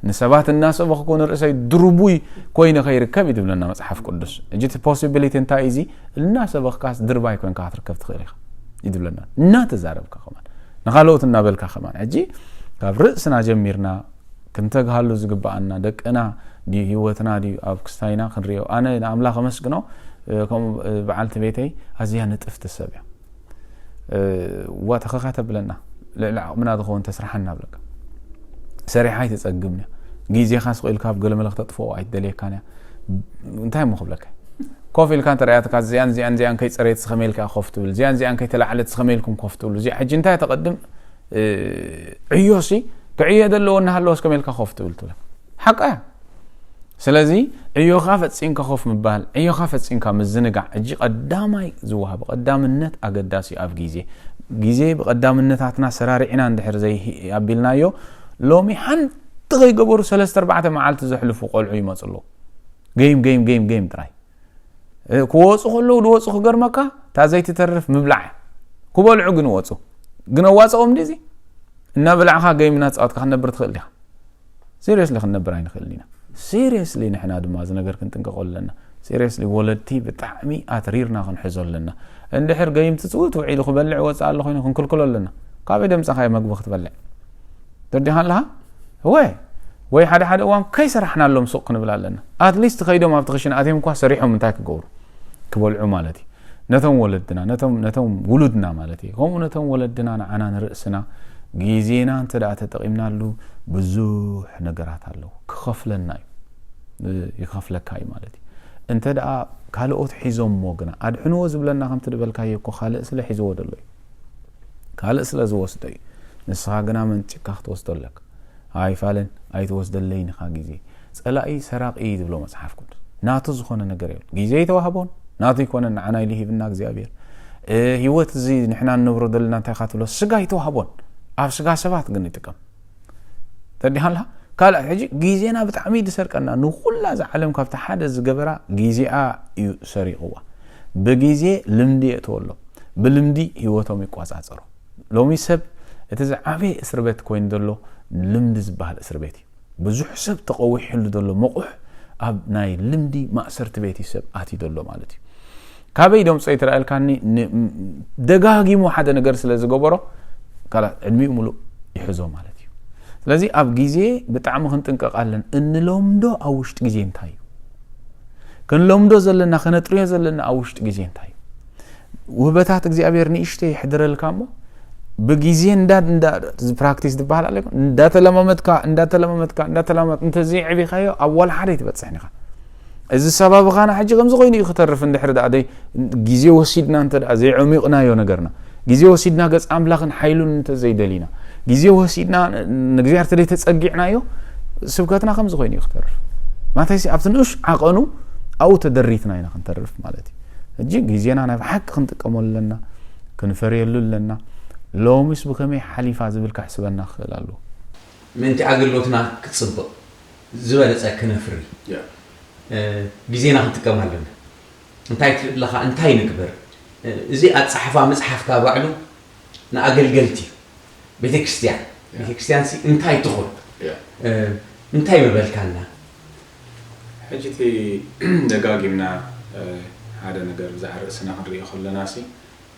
ንሰባት እናሰበኽኩ ንርእሰይ ድርቡይ ኮይነ ከይርከብ እዩ ዝብለና መጽሓፍ ቅዱስ። እጂ እቲ ፖሲቢሊቲ እንታይ እዩ? እዚ እናሰበኽካስ ድርባይ ኮይንካ ክትርከብ ትኽእል ኢኻ እዩ ዝብለና። እናተዛረብካ ከማን ንኻልኦት እናበልካ ከማን። ሕጂ ካብ ርእስና ጀሚርና ክንተግሃሉ ዝግብኣና፣ ደቅና ድዩ ህይወትና ድዩ ኣብ ክስታይና ክንሪኦ። ኣነ ንኣምላኽ ኣመስግኖ። ከምኡ በዓልቲ ቤተይ ኣዝያ ንጥፍቲ ሰብ እያ። ዋ ተኸኻ ተብለና፣ ልዕሊ ዓቕምና ዝኸውን ተስርሓና ብለካ። ሰሪሓ ኣይትጸግብን እያ። ግዜኻ ስቕ ኢልካ ኣብ ገለመለ ክተጥፍኦ ኣይትደልየካን እያ። እንታይ እሞ ክብለካ? ኮፍ ኢልካ እንተ ረኣያትካ፣ እዚኣን እዚኣን እዚኣን ከይጸረየት ስኸመይ ኢልካ ኮፍ ትብል፣ እዚኣን እዚኣን ከይተላዕለት ስኸመይ ኢልኩም ኮፍ ትብሉ፣ እዚኣ ሕጂ እንታይ ተቐድም? ዕዮሲ ክዕየ ዘለዎ እናሃለወ ስከመይ ኢልካ ኮፍ ትብል ትብለካ። ሓቃ እያ። ስለዚ ዕዮኻ ፈጺምካ ኮፍ ምባል፣ ዕዮኻ ፈጺምካ ምዝንጋዕ፣ እጂ ቀዳማይ ዝወሃብ ቀዳምነት ኣገዳሲ እዩ ኣብ ግዜ። ግዜ ብቐዳምነታትና ሰራሪዕና እንድሕር ዘይኣቢልናዮ፣ ሎሚ ሓንቲ ከይገበሩ ሰለስተ ኣርባዕተ መዓልቲ ዘሕልፉ ቆልዑ ይመጹ ኣለዉ። ገይም፣ ገይም፣ ገይም፣ ገይም ጥራይ። ክወጹ ከለዉ ዝወጹ ክገርመካ፣ እታ ዘይትተርፍ ምብላዕ እያ። ክበልዑ ግን ይወጹ። ግን ኣዋጽኦም ድዚ? እናበላዕኻ ገይም እናተጻወትካ ክንነብር ትኽእል ዲኻ? ሲሪየስሊ ክንነብር ኣይንኽእልን ኢና። ሲሪየስሊ ንሕና ድማ እዚ ነገር ክንጥንቀቐሉ ኣለና። Seriously፣ ወለድቲ ብጣዕሚ ኣትሪርና ክንሕዞ ኣለና። እንድሕር ገይም ትፅውት ውዒሉ ክበልዕ ወፅእ ኣሎ ኮይኑ ክንክልክሎ ኣለና። ካበይ ደምፃኻዮ መግቢ ክትበልዕ? ተረዲኻ ኣለኻ? ወይ ወይ ሓደ ሓደ እዋን ከይሰራሕናሎም ሱቕ ክንብል ኣለና። ኣትሊስት ከይዶም ኣብቲ ክሽን ኣትዮም እኳ ሰሪሖም እንታይ ክገብሩ? ክበልዑ ማለት እዩ። ነቶም ወለድና፣ ነቶም ነቶም ውሉድና ማለት እዩ። ከምኡ ነቶም ወለድና ንዓና ንርእስና ግዜና እንተ ደኣ ተጠቒምናሉ ብዙሕ ነገራት ኣለዉ። ክኸፍለና እዩ። ይኸፍለካ እዩ ማለት እዩ። እንተ ደኣ ካልኦት ሒዞምዎ ግና፣ ኣድሕንዎ ዝብለና ከምቲ ዝበልካዮ እኮ ካልእ ስለ ሒዝዎ ደሎ እዩ። ካልእ ስለ ዝወስዶ እዩ። ንስኻ ግና መንጭካ ክትወስዶ ኣለካ። ኣይፋልን ኣይትወስደለይን ኢኻ ግዜ። ጸላኢ ሰራቒ እዩ ዝብሎ መጽሓፍ ቅዱስ። ናቱ ዝኾነ ነገር የብሉ። ግዜ ይተዋህቦን ናቱ ይኮነን ንዓና ኢሉ ሂብና እግዚኣብሔር። እ፣ ህይወት እዚ ንሕና እንነብሮ ዘለና እንታይ ኢኻ ትብሎ? ስጋ ይተዋህቦን ኣብ ስጋ ሰባት ግን ይጥቀም። ተረዲኻ ኣለኻ? ካልእ ሕጂ ግዜና ብጣዕሚ እዩ ዝሰርቀና። ንኹላ እዛ ዓለም ካብቲ ሓደ ዝገበራ ግዜኣ እዩ ሰሪቕዋ። ብግዜ ልምዲ የእትወሎም። ብልምዲ ህይወቶም ይቋጻጸሩ። ሎሚ ሰብ እቲ ዝዓበየ እስር ቤት ኮይኑ ዘሎ ልምዲ ዝበሃል እስር ቤት እዩ። ብዙሕ ሰብ ተቐዊሕሉ ዘሎ መቑሕ ኣብ ናይ ልምዲ ማእሰርቲ ቤት እዩ ሰብ ኣትዩ ዘሎ ማለት እዩ። ካበይ ደምጾ ይትረኣልካኒ? ን-፣ ም-፣ ደጋጊሙ ሓደ ነገር ስለ ዝገበሮ ካላ ዕድሚኡ ሙሉእ ይሕዞ ማለት እዩ። ስለዚ ኣብ ግዜ ብጣዕሚ ክንጥንቀቕ ኣለን። እንለምዶ ኣብ ውሽጢ ግዜ እንታይ እዩ? ክንለምዶ ዘለና፣ ከነጥርዮ ዘለና ኣብ ውሽጢ ግዜ እንታይ እዩ? ውህበታት እግዚኣብሔር ንእሽተይ ይሕድረልካ እሞ ብግዜ እንዳ እንዳ ፕራክቲስ ዝበሃል ኣሎ ይኮን? እንዳተለማመድካ እንዳተለማመድካ እንዳተለማመድ እንተዘይዕቢኻዮ ኣብ ዋላ ሓደ ኣይትበጽሕን ኢኻ። እዚ ሰባብኻና ሕጂ ከምዚ ኮይኑ እዩ ክተርፍ። እንድሕር ደኣ ደይ ግዜ ወሲድና እንተ ደኣ ዘይዕሚቕናዮ ነገርና፣ ግዜ ወሲድና ገጽ ኣምላኽን ሓይሉን እንተ ዘይደሊና፣ ግዜ ወሲድና ንእግዚኣብሔር ተደይ ተጸጊዕናዮ፣ ስብከትና ከምዚ ኮይኑ እዩ ክተርፍ። ማተይሲ ኣብቲ ንኡሽ ዓቐኑ ኣብኡ ተደሪትና ኢና ክንተርፍ ማለት እዩ። ሕጂ ግዜና ናይ ብሓቂ ክንጥቀመሉ ኣለና፣ ክንፈርየሉ ኣለና። ሎሚስ ብኸመይ ሓሊፋ ዝብል ከሕስበና ክኽእል ኣለዎ። ምእንቲ ኣገልግሎትና ክትጽብቕ፣ ዝበለጸ ክነፍሪ፣ ያ። እ፣ ግዜና ክንጥቀም ኣለና። እንታይ ትርኢ ኣለኻ? እንታይ ንግበር? እ፣ እዚ ኣጻሕፋ መጽሓፍካ ባዕሉ ንኣገልገልቲ እዩ። ቤተክርስትያን፣ ያ። ቤተክርስትያን ሲ እንታይ ትኹን? ያ። እ፣ እንታይ ምበልካና? ሕጂ እቲ ደጋጊምና፣ እ፣ ሓደ ነገር ብዛዕባ ርእስና ክንርኢ ከለና ሲ፣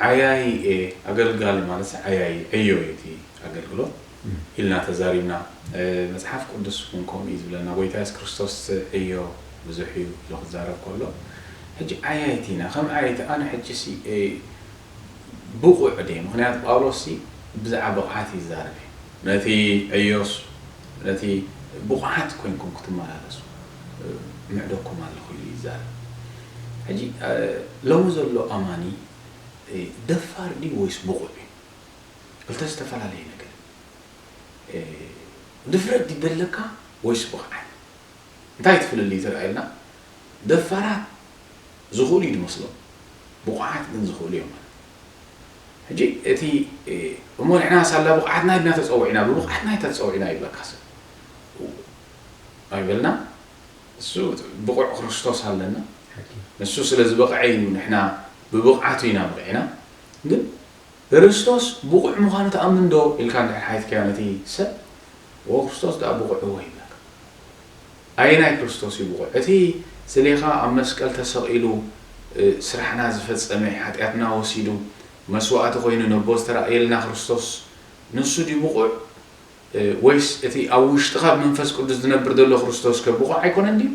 ዓያዪ እየ፣ ኣገልጋሊ ማለት ዓያዪ ዕዮ እዩ እቲ ኣገልግሎት እም። ኢልና ተዛሪብና። እ፣ መጽሓፍ ቅዱስ እውን ከምኡ እዩ ዝብለና። ጎይታ የሱስ ክርስቶስ ዕዮ ብዙሕ እዩ ኢሉ ክዛረብ ከሎ፣ ሕጂ ዓያይቲ ኢና። ከም ዓያይቲ ኣነ ሕጂ ሲ፣ እ፣ ብቑዕ ድየ? ምኽንያቱ ጳውሎስ ሲ ብዛዕባ ብቕዓት እዩ ዝዛረብ እዩ። ነቲ ዕዮስ፣ ነቲ ብቑዓት ኮይንኩም ክትመላለሱ፣ እ፣ ምዕደኩም ኣለኹ ኢሉ ይዛረብ። ሕጂ፣ እ፣ ሎሚ ዘሎ ኣማኒ እ፣ ደፋር ድዩ ወይስ ብቑዕ እዩ? ክልተ ዝተፈላለየ ነገር። እ፣ ድፍረት ድዩ ደለካ ወይስ ብቕዓት? እንታይ እቲ ፍልልይ ትርኣየልና? ደፋራት ዝኽእሉ እዩ ዝመስሎም፣ ብቑዓት ግን ዝኽእሉ እዮም ማለት። ሕጂ እቲ፣ እ፣ እሞ ንሕና ሳላ ብቕዓትና ኢልና ተጸዊዕና፣ ብብቕዓትና ኢና ተጸዊዕና ይብለካ ሰብ። ኣይበልና። እሱ ብቑዕ ክርስቶስ ኣለና። ሓቂ። ንሱ ስለ ዝበቕዐ እዩ ንሕና ብብቕዓቱ ኢና በቒዕና። ግን ክርስቶስ ብቑዕ ምዃኑ ትኣምን ዶ ኢልካ እንድሕር ሓቲትካዮ ነቲ ሰብ፣ "ዎ፣ ክርስቶስ ደኣ ብቑዕ እወ" ይብለካ። ኣየናይ ክርስቶስ እዩ ብቑዕ? እቲ ስሌኻ ኣብ መስቀል ተሰቒሉ፣ እ፣ ስራሕና ዝፈጸመ፣ ሓጢኣትና ወሲዱ፣ መስዋእቲ ኮይኑ ነቦ ዝተራእየልና ክርስቶስ ንሱ ድዩ ብቑዕ? እ፣ ወይስ እቲ ኣብ ውሽጥኻ ብመንፈስ ቅዱስ ዝነብር ዘሎ ክርስቶስ ከ ብቑዕ ኣይኮነን ድዩ?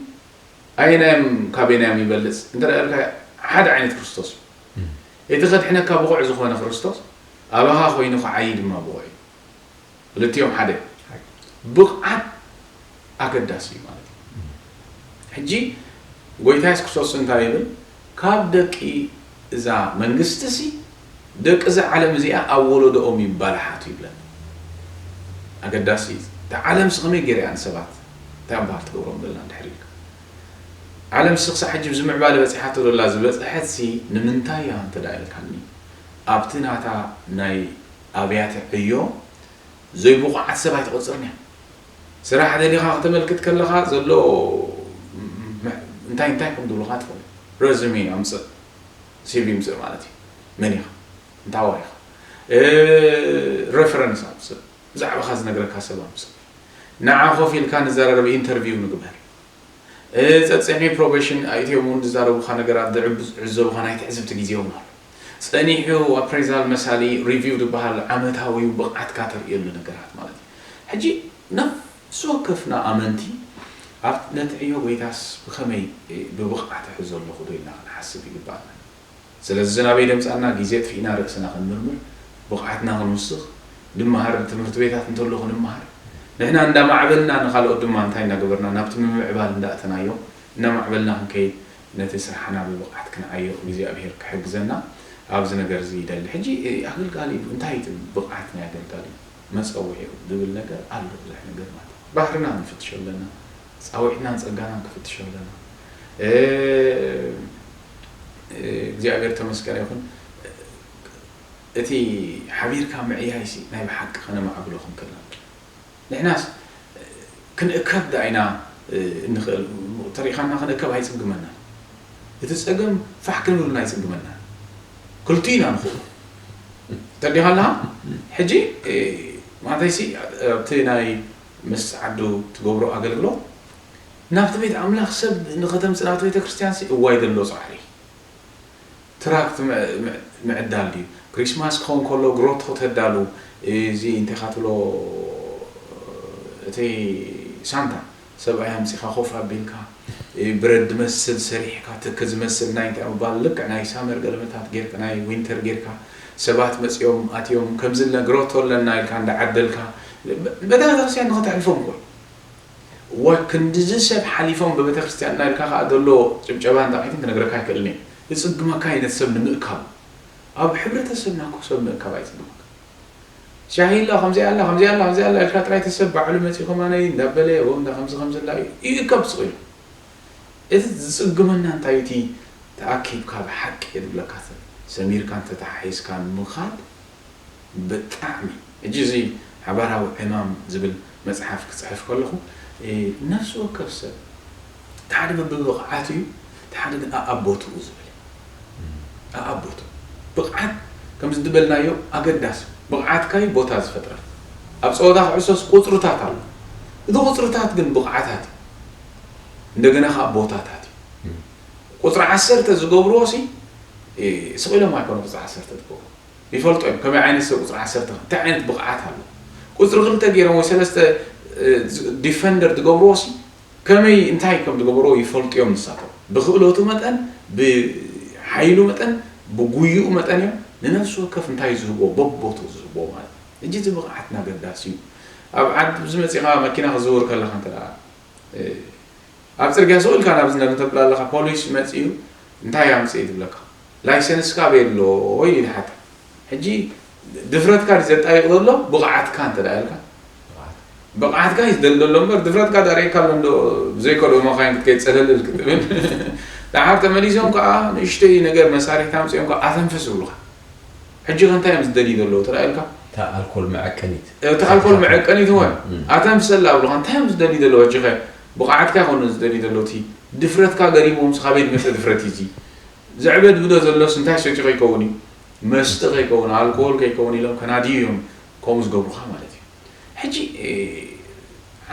ኣየናዮም ካበየናዮም ይበልጽ? እንተ ደኣ ኢልካ ሓደ ዓይነት ክርስቶስ እዩ። እም። እቲ ከድሕነካ ብቑዕ ዝኾነ ክርስቶስ ኣባኻ ኮይኑ ክዓዪ ድማ ብቑዕ እዩ። ክልቲኦም ሓደ። ሓቂ። ብቕዓት ኣገዳሲ እዩ ማለት እዩ። እም። ሕጂ ጎይታ የሱስ ክርስቶስ እንታይ ይብል? ካብ ደቂ እዛ መንግስቲ ሲ ደቂ እዛ ዓለም እዚኣ ኣብ ወለዶኦም ይባላሓቱ ይብለና። ኣገዳሲ እዩ። እታ ዓለምሲ ከመይ ገይራ እያ ንሰባት እንታይ ኣምባር ትገብሮም ዘላ እንድሕር ኢልካ። ዓለምሲ ክሳዕ ሕጂ ኣብዚ ምዕባለ በጺሓቶ ዘላ ዝበጽሐት ሲ ንምንታይ እያ እንተ ደኣ ኢልካኒ፣ ኣብቲ ናታ ናይ ኣብያተ ዕዮ ዘይብቑዓት ሰብ ኣይትቖጽርን እያ። ስራሕ ደሊኻ ከተመልክት ከለኻ ዘሎ ም-፣ እንታይ እንታይ ከም ዝብሉኻ ትፈልጥ። ረዝሜ ኣምጽእ፣ ሲቪ ኣምጽእ ማለት እዩ። መን ኢኻ? እንታይ ወሪኻ? እ፣ ሬፈረንስ ኣምጽእ። ብዛዕባኻ ዝነግረካ ሰብ ኣምጽእ። ንዓ ኮፍ ኢልካ ንዘራረብ፣ ኢንተርቪው ንግበር። ጸጽዒ ፕሮቤሽን ኣእትዮም እውን ዝዛረቡኻ ነገራት ዝዕብ- ዝዕዘቡኻ ናይ ትዕዝብቲ ግዜ እውን ኣሎ። ጸኒሑ ኣፕሬዛል መሳሊ ሪቪው ዝበሃል ዓመታዊ ብቕዓትካ ተርእየሉ ነገራት ማለት እዩ። ሕጂ ነፍሲ ወከፍና ኣመንቲ ኣብ ነቲ ዕዮ ጎይታስ ብኸመይ ብብቕዓት እሕዞ ኣለኹ ዶ ኢልና ክንሓስብ ይግባኣና። ስለዚ ናበይ ደምጻና ግዜ ጥፊእና ርእስና ክንምርምር ብቕዓትና ክንውስኽ ንመሃር ትምህርቲ ቤታት እንተሎ ክንመሃር ንሕና እንዳማዕበልና ንኻልኦት ድማ እንታይ እናገበርና ናብቲ ምምዕባል እንዳእተናዮ እናማዕበልና ክንከይድ ነቲ ስራሕና ብብቕዓት ክንዓዮ እግዚኣብሔር ክሕግዘና ኣብዚ ነገር እዚ ይደሊ። ሕጂ ኣገልጋሊ እንታይ እዩ ብቕዓት ናይ ኣገልጋሊ መጸውዒ ዝብል ነገር ኣሎ ብዙሕ ነገር ማለት እዩ። ባህርና ክንፍትሾ ኣለና፣ ጻውዒትናን ጸጋናን ክፍትሾ ኣለና። እግዚኣብሔር ተመስገነ ይኹን። እቲ ሓቢርካ ምዕያይሲ ናይ ብሓቂ ከነማዕብሎ ክንክእል ንሕናስ ክንእከብ ዳኢና እንኽእል ተሪኻና ክንእከብ ኣይጽግመና። እቲ ጸገም ፋሕ ክንብልና ኣይጽግመና። ክልቲኡ ኢና ንኽእሉ ተዲኻ ኣለኻ። ሕጂ ማለተይሲ ኣብቲ ናይ ምስ ዓዱ ትገብሮ ኣገልግሎት ናብቲ ቤት ኣምላኽ ሰብ ንኸተምጽእ ናብቲ ቤተ ክርስቲያን እዋይ ዘሎ ጻዕሪ ትራክት ምዕዳል ድዩ? ክሪስማስ ክኸውን ከሎ ግሮቶ ተዳሉ እዚ እንታይ ኢኻ ትብሎ እቲ ሳንታ ሰብኣይ ኣምጺኻ ኮፍ ኣቢልካ ብረድ ዝመስል ሰሪሕካ ትክ ዝመስል ናይ እንታይ ምባል ልክዕ ናይ ሳመር ገለመታት ጌርካ ናይ ዊንተር ጌርካ ሰባት መጺኦም ኣትዮም ከምዚ ግሮቶ ኣለና ኢልካ እንዳዓደልካ በታ ቤተክርስትያን ንኸተሕልፎም እኮ እዋ ክንድዚ ሰብ ሓሊፎም ብቤተክርስትያንና ኢልካ ከዓ ዘሎ ጭብጨባን ጣቂትን ክነግረካ ኣይክእልን እየ። ዝፅግመካ እዩ ነቲ ሰብ ንምእካቡ። ኣብ ሕብረተሰብና እኮ ሰብ ምእካብ ኣይፅግመካ። ሻሂ ኣላ ከምዚኣ ኣላ ከምዚኣ ኣላ ከምዚኣ ኣላ ኢልካ ጥራይ እቲ ሰብ ባዕሉ መፂኡ ከማነይ እንዳበለ ወይ እንዳ ከምዚ ከምዚ ኣላ እዩ ይእከብ ስቕ ኢሉ። እቲ ዝፅግመና እንታይ እቲ ተኣኪብካ ብሓቂ እየ ዝብለካ ሰብ ሰሚርካ እንተተሓሒዝካ ምኻድ ብጣዕሚ ሕጂ እዚ ሓባራዊ ዕማም ዝብል መፅሓፍ ክፅሕፍ ከለኹ ነፍሲ ወከፍ ሰብ እቲ ሓደ በብብቕዓት እዩ እቲ ሓደ ግን ኣኣቦትኡ ዝብል ኣኣቦቱ ብቕዓት ከምዚ ዝበልናዮ ኣገዳሲ ብቕዓትካ እዩ ቦታ ዝፈጥረል ኣብ ፀወታ ክዕሶስ ቁፅርታት ኣሎ እቲ ቁፅርታት ግን ብቕዓታት እዩ እንደገና ከዓ ቦታታት እዩ ቁፅሪ ዓሰርተ ዝገብርዎ ሲ ስቕ ኢሎም ኣይኮነ ቁፅሪ ዓሰርተ ዝገብሩ ይፈልጦ እዮም ከመይ ዓይነት ሰብ ቁፅሪ ዓሰርተ እንታይ ዓይነት ብቕዓት ኣሎ ቁፅሪ ክልተ ገይሮም ወይ ሰለስተ ዲፈንደር ዝገብርዎ ሲ ከመይ እንታይ ከም ዝገብርዎ ይፈልጡ እዮም ንሳቶም ብክእለቱ መጠን ብሓይሉ መጠን ብጉይኡ መጠን እዮም ንነፍሲ ወከፍ እንታይ ዝህቦ በቦቱ ዝህቦ ማለት እዩ እዚ ብቕዓትና ገዳሲ እዩ ኣብ ዓዲ ዝመፅኻ መኪና ክዝውር ከለካ እንተ ኣብ ጽርግያ ስቕ ኢልካ ናብ ዝነብ እንተብላ ኣለኻ ፖሊስ መጺኡ እንታይ ኣምጽእ እዩ ዝብለካ ላይሰንስካ ኣበይ ኣሎ ኢሉ ይሓታ ሕጂ ድፍረትካ ድዩ ዘጣይቕ ዘሎ ብቕዓትካ እንተ ደኣ ኢልካ ብቕዓትካ እዩ ዝደሊ ዘሎ እምበር ድፍረትካ ዳርእየካ ኣሎ እንዶ ብዘይከዶ መኻይን ክትከይድ ጸለልል ክትብል ደሓር ተመሊሶም ከዓ ንእሽተይ ነገር መሳርሒታ ኣምጺኦም ከዓ ኣተንፍስ ይብሉኻ ሕጂ ከ እንታይ እዮም ዝደልዩ ዘለዉ ተራእየልካ? እታ ኣልኮል መዐቀኒት። እታ ኣልኮል መዐቀኒት እወ ኣተንፍሰላ ኣብሉኻ እንታይ እዮም ዝደልዩ ዘለዉ ሕጂ ከ ብቕዓትካ ይኾኑ ዝደልዩ ዘለዉ እቲ ድፍረትካ ገሪሞምስ ካበይ ዝመፀ ድፍረት እዩ እዚ ዘዕበድብዶ ዘሎስ እንታይ ሰትዩ ከይከውን እዩ መስተ ከይከውን ኣልኮል ከይከውን ኢሎም ከናድዩ እዮም ከምኡ ዝገብሩኻ ማለት እዩ ሕጂ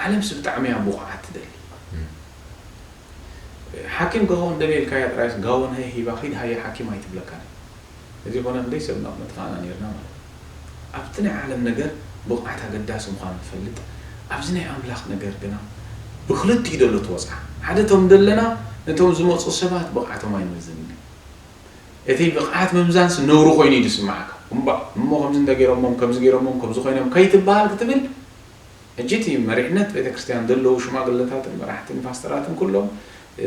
ዓለምሲ ብጣዕሚ እያ ብቑዓት ትደሊ ሓኪም ክኸውን ደልየ ኢልካያ ጥራይስ ጋውን ሀይ ሂባ ኺድ ሃየ ሓኪም ኣይትብለካን እዚ ኮነ ክንደይ ሰብ ናቕመጥካና ነርና ማለት ኣብቲ ናይ ዓለም ነገር ብቕዓት ኣገዳሲ ምዃኑ ትፈልጥ ኣብዚ ናይ ኣምላኽ ነገር ግና ብክልቲኡ ደሎ ትወፅዓ ሓደ ቶም ደለና ነቶም ዝመፁ ሰባት ብቕዓቶም ኣይንመዝንን እቲ ብቕዓት ምምዛንስ ነውሪ ኮይኑ እዩ ዝስምዓካ እምባ እሞ ከምዚ እንተገይሮሞም ከምዚ ገይሮሞም ከምዚ ኮይኖም ከይትበሃል ክትብል ሕጂ እቲ መሪሕነት ቤተክርስትያን ዘለዉ ሽማግለታትን መራሕትን ፓስተራትን ኩሎም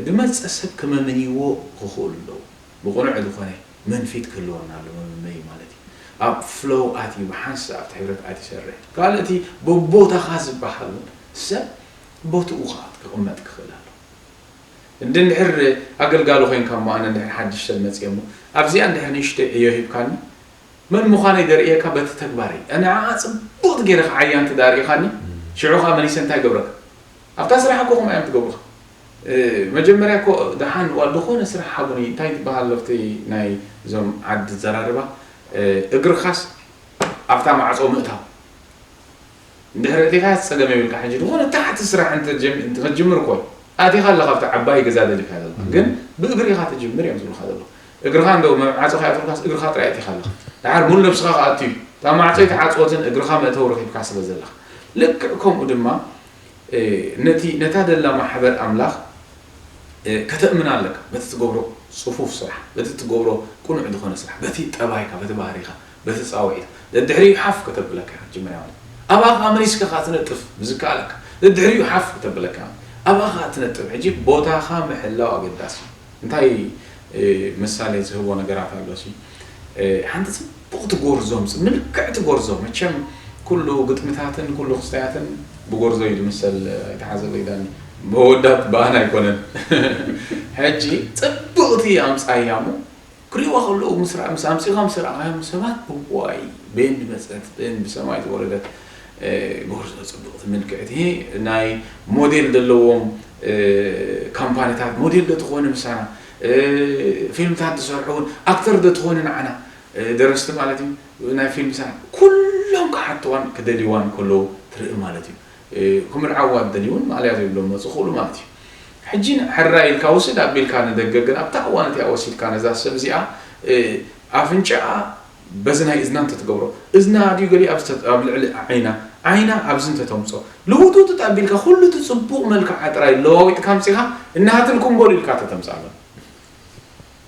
ዝመፀ ሰብ ክመምንይዎ ክኽእሉ ኣለዉ ብቕኑዕ ዝኾነ መንፊት ክህልወና ኣሎ መመመይ ማለት እዩ ኣብ ፍሎው ኣትዩ ብሓንሳእ ኣብቲ ሕብረት ኣትዩ ይሰርሕ ካልእ እቲ በቦታኻ ዝበሃል እውን ሰብ ቦትኡ ከዓ ክቕመጥ ክኽእል ኣሎ እንድሕር ኣገልጋሊ ኮይንካ እሞ ኣነ እንድሕር ሓድሽ ሰብ መፅየ እሞ ኣብዚኣ እንድሕር ንእሽተይ ዕዮ ሂብካኒ መን ምዃነይ ደርእየካ በቲ ተግባረይ ንዓኣ ፅቡቕ ገይረ ክዓያ እንተ ዳርኢኻኒ ሽዑ ከዓ መሊሰ እንታይ ገብረካ ኣብታ ስራሕ እኮ ከምኣ እዮም ትገብሩኻ መጀመርያ እኮ ደሓን ዋል ዝኾነ ስራሕ ሓቡኒ እንታይ ትበሃል ኣብቲ ናይ እዞም ዓዲ ዘራርባ እግርኻስ ኣብታ ማዕፆ ምእታው እንድሕር እቲኻ ጸገም የብልካ ሕጂ ዝኾነ ታሕቲ ስራሕ እንተጀም- እንተትጅምር እኮ ኣቲኻ ኣለኻ ኣብቲ ዓባይ ገዛ ደሊኻ ዘለኻ፣ ግን ብእግሪ ኢኻ ትጅምር እዮም ዝብሉኻ ዘለዉ። እግርኻ እንዶ መዓጾ ከይኣትሩልካስ እግርኻ ጥራይ ኣቲኻ ኣለኻ። ደሓር ሙሉ ነብስኻ ክኣቱ እዩ። እታ ማዕጾ ኣይተዓጽወትን፣ እግርኻ መእተዊ ረኺብካ ስለ ዘለኻ። ልክዕ ከምኡ ድማ፣ እ፣ ነቲ፣ ነታ ደላ ማሕበር ኣምላኽ፣ እ፣ ከተእምና ኣለካ። በቲ ትገብሮ ጽፉፍ ስራሕ፣ በቲ ትገብሮ ቅኑዕ ዝኾነ ስራሕ፣ በቲ ጠባይካ፣ በቲ ባህሪኻ፣ በቲ ጻውዒት። ደድሕሪኡ ሓፍ ከተብለካ ኢኻ፣ መጀመርያ ማለት። ኣብኣ ከኣ መሊስካ ከኣ ትነጥፍ ብዝከኣለካ። ደድሕሪኡ ሓፍ ከተብለካ። ኣብኣ ከኣ ትነጥፍ። ሕጂ ቦታኻ ምሕላው ኣገዳሲ እዩ። እንታይ፣ እ፣ ምሳሌ ዝህቦ ነገራት ኣሎ ሲ? እ፣ ሓንቲ ጽቡቕቲ ጎርዞ፣ ምልክዕቲ ጎርዞ። መቸም ኩሉ ግጥምታትን ኩሉ ክስታያትን ብጎርዞ እዩ ዝምሰል፣ ኣይተሓዘ ዘይዳኒ። መወዳት ብኣና ኣይኮነን። ሕጂ ጽብቕቲ ኣምጻያ እሞ ክሪእዋ ከለዉ ምስ ራ-፣ ምስ ኣምጺኻ ምስ ረኣኻዮም ሰባት፣ "እዋይ፣ በየን ዝመጸት፣ በየን ብሰማይ ዝወረደት፣ እ፣ ጎርዞ ጽብቕቲ ምልክዕቲ፣ ናይ ሞዴል ዘለዎም፣ እ፣ ካምፓኒታት ሞዴል ዶ ትኾኒ ምሳና? እ፣ ፊልምታት ዝሰርሑ እውን ኣክተር ዶ ትኾኒ ንዓና?" እ፣ ደረስቲ ማለት እዩ፣ ናይ ፊልም ስራሕ ኩሎም ክሓትዋን ክደልይዋን ከለዉ ትርኢ ማለት እዩ። እ፣ ክምርዓዋ ዝደልዩ እውን ማእለያ ዘይብሎም መጽኡ ክእሉ ማለት እዩ። ሕጂ ሕራይ ኢልካ ውስድ ኣቢልካ ንደገ፣ ግን ኣብታ እዋን እቲኣ ወሲድካ ነዛ ሰብ እዚኣ፣ እ፣ ኣፍንጫኣ በዚ ናይ እዝና እንተትገብሮ፣ እዝና ድዩ ገሊኣ ኣብ ዝተ-፣ ኣብ ልዕሊ ዓይና፣ ዓይና ኣብዚ እንተተምጾ፣ ልውጥውጥ ኣቢልካ ኩሉ እቲ ጽቡቕ መልክዓ ጥራይ ለዋዊጥካ ኣምጺኻ፣ እናሃትልኩም በሉ ኢልካ ተተምጻሎም።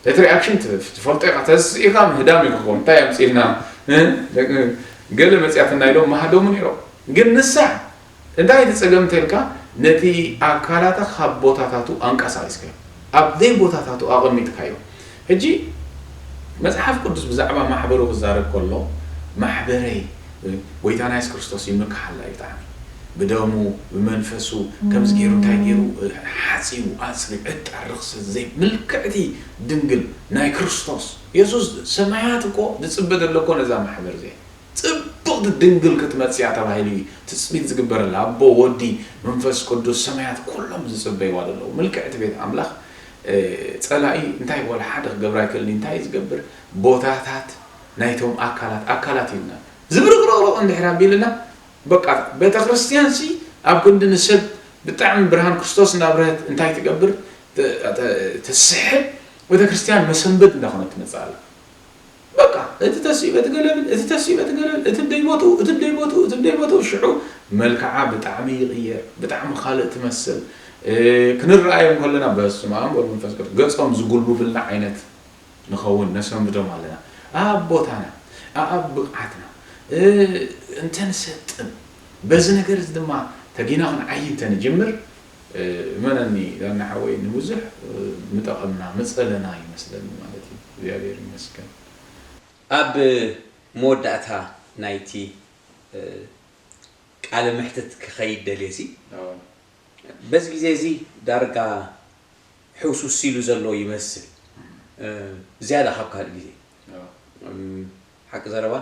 እቲ ሪኣክሽን ት-፣ ትፈልጦ ኢኻ፣ ተስኢኻ ምህዳም እዩ ክኸውን። እንታይ ኣምጺእልና? እ? ገለ መጽያትና ኢሎም መሃደሙ ነይሮም። ግን ንሳ እንታይ እቲ ጸገም እንተልካ፣ ነቲ ኣካላታ ካብ ቦታታቱ ኣንቀሳቒስካዮ፣ ኣብ ዘይ ቦታታቱ ኣቐሚጥካዮ። ሕጂ መጽሓፍ ቅዱስ ብዛዕባ ማሕበሩ ክዛረብ ከሎ፣ ማሕበረይ፣ እ፣ ጎይታና የሱስ ክርስቶስ ይምክሓላ እዩ ብጣዕሚ። ብደሙ፣ ብመንፈሱ፣ ከምዚ ገይሩ፣ እንታይ ገይሩ፣ እ፣ ሓጺቡ፣ ኣጽሪዩ፣ ዕጣን ርኽሰት ዘይ-፣ ምልክዕቲ ድንግል ናይ ክርስቶስ የሱስ ሰማያት እኮ ዝጽበ ዘሎ እኮ ነዛ ማሕበር እዚኣ። ጽብቕቲ ድንግል ክትመጽእ እያ ተባሂሉ እዩ ትጽቢት ዝግበረላ። ኣቦ፣ ወዲ፣ መንፈስ ቅዱስ፣ ሰማያት ኩሎም ዝጽበይዋ ዘለዉ። ምልክዕቲ ቤት ኣምላኽ፣ እ፣ ጸላኢ እንታይ ወላ ሓደ ክገብር ኣይክእልን። እንታይ ዝገብር? ቦታታት ናይቶም ኣካላት፣ ኣካላት ኢልና ዝብርቕርቕርቕ እንድሕር ኣቢልና፣ በቃ ቤተ ክርስቲያን ሲ ኣብ ክንዲ ንሰብ ብጣዕሚ ብርሃን ክርስቶስ እናብረህት እንታይ ትገብር? ተ-፣ ተ-፣ ትስሕብ። ቤተ ክርስቲያን መሰንበት እንዳኾነት ትመጽእ ኣላ። በቃ እቲ ተስኢ በቲ ገለብል፣ እቲ ተስኢ በቲ ገለብል፣ እቲ ደይ ቦትኡ፣ እቲ ደይ ቦትኡ፣ እቲ ደይ ቦትኡ፣ ሽዑ መልክዓ ብጣዕሚ ይቕየር፣ ብጣዕሚ ካልእ ትመስል። እ፣ ክንረኣዮም ከለና በስመ ኣብ ወወልድ ወመንፈስ ቅዱስ ገጾም ዝጉልብብልና ዓይነት ንኸውን ነሰንብዶም ኣለና። ኣብ ቦታና፣ ኣብ ብቕዓትና፣ እ፣ እንተንሰጥም፣ በዚ ነገር እዚ ድማ ተጊና ክንዓይ እንተንጅምር፣ እ፣ እመነኒ ዳና ሓወይ፣ ንብዙሕ፣ እ፣ ምጠቐምና፣ ምጸለና ይመስለኒ ማለት እዩ። እግዚኣብሔር ይመስገን። ኣብ መወዳእታ ናይቲ፣ እ፣ ቃለ መሕትት ክኸይድ ደልየ ሲ፣ ኣዎ። በዚ ግዜ እዚ ዳርጋ ሕውስውስ ኢሉ ዘሎ ይመስል፣ እ፣ ዝያዳ ካብ ካልእ ግዜ። ኣዎ። እም፣ ሓቂ ዘረባ፣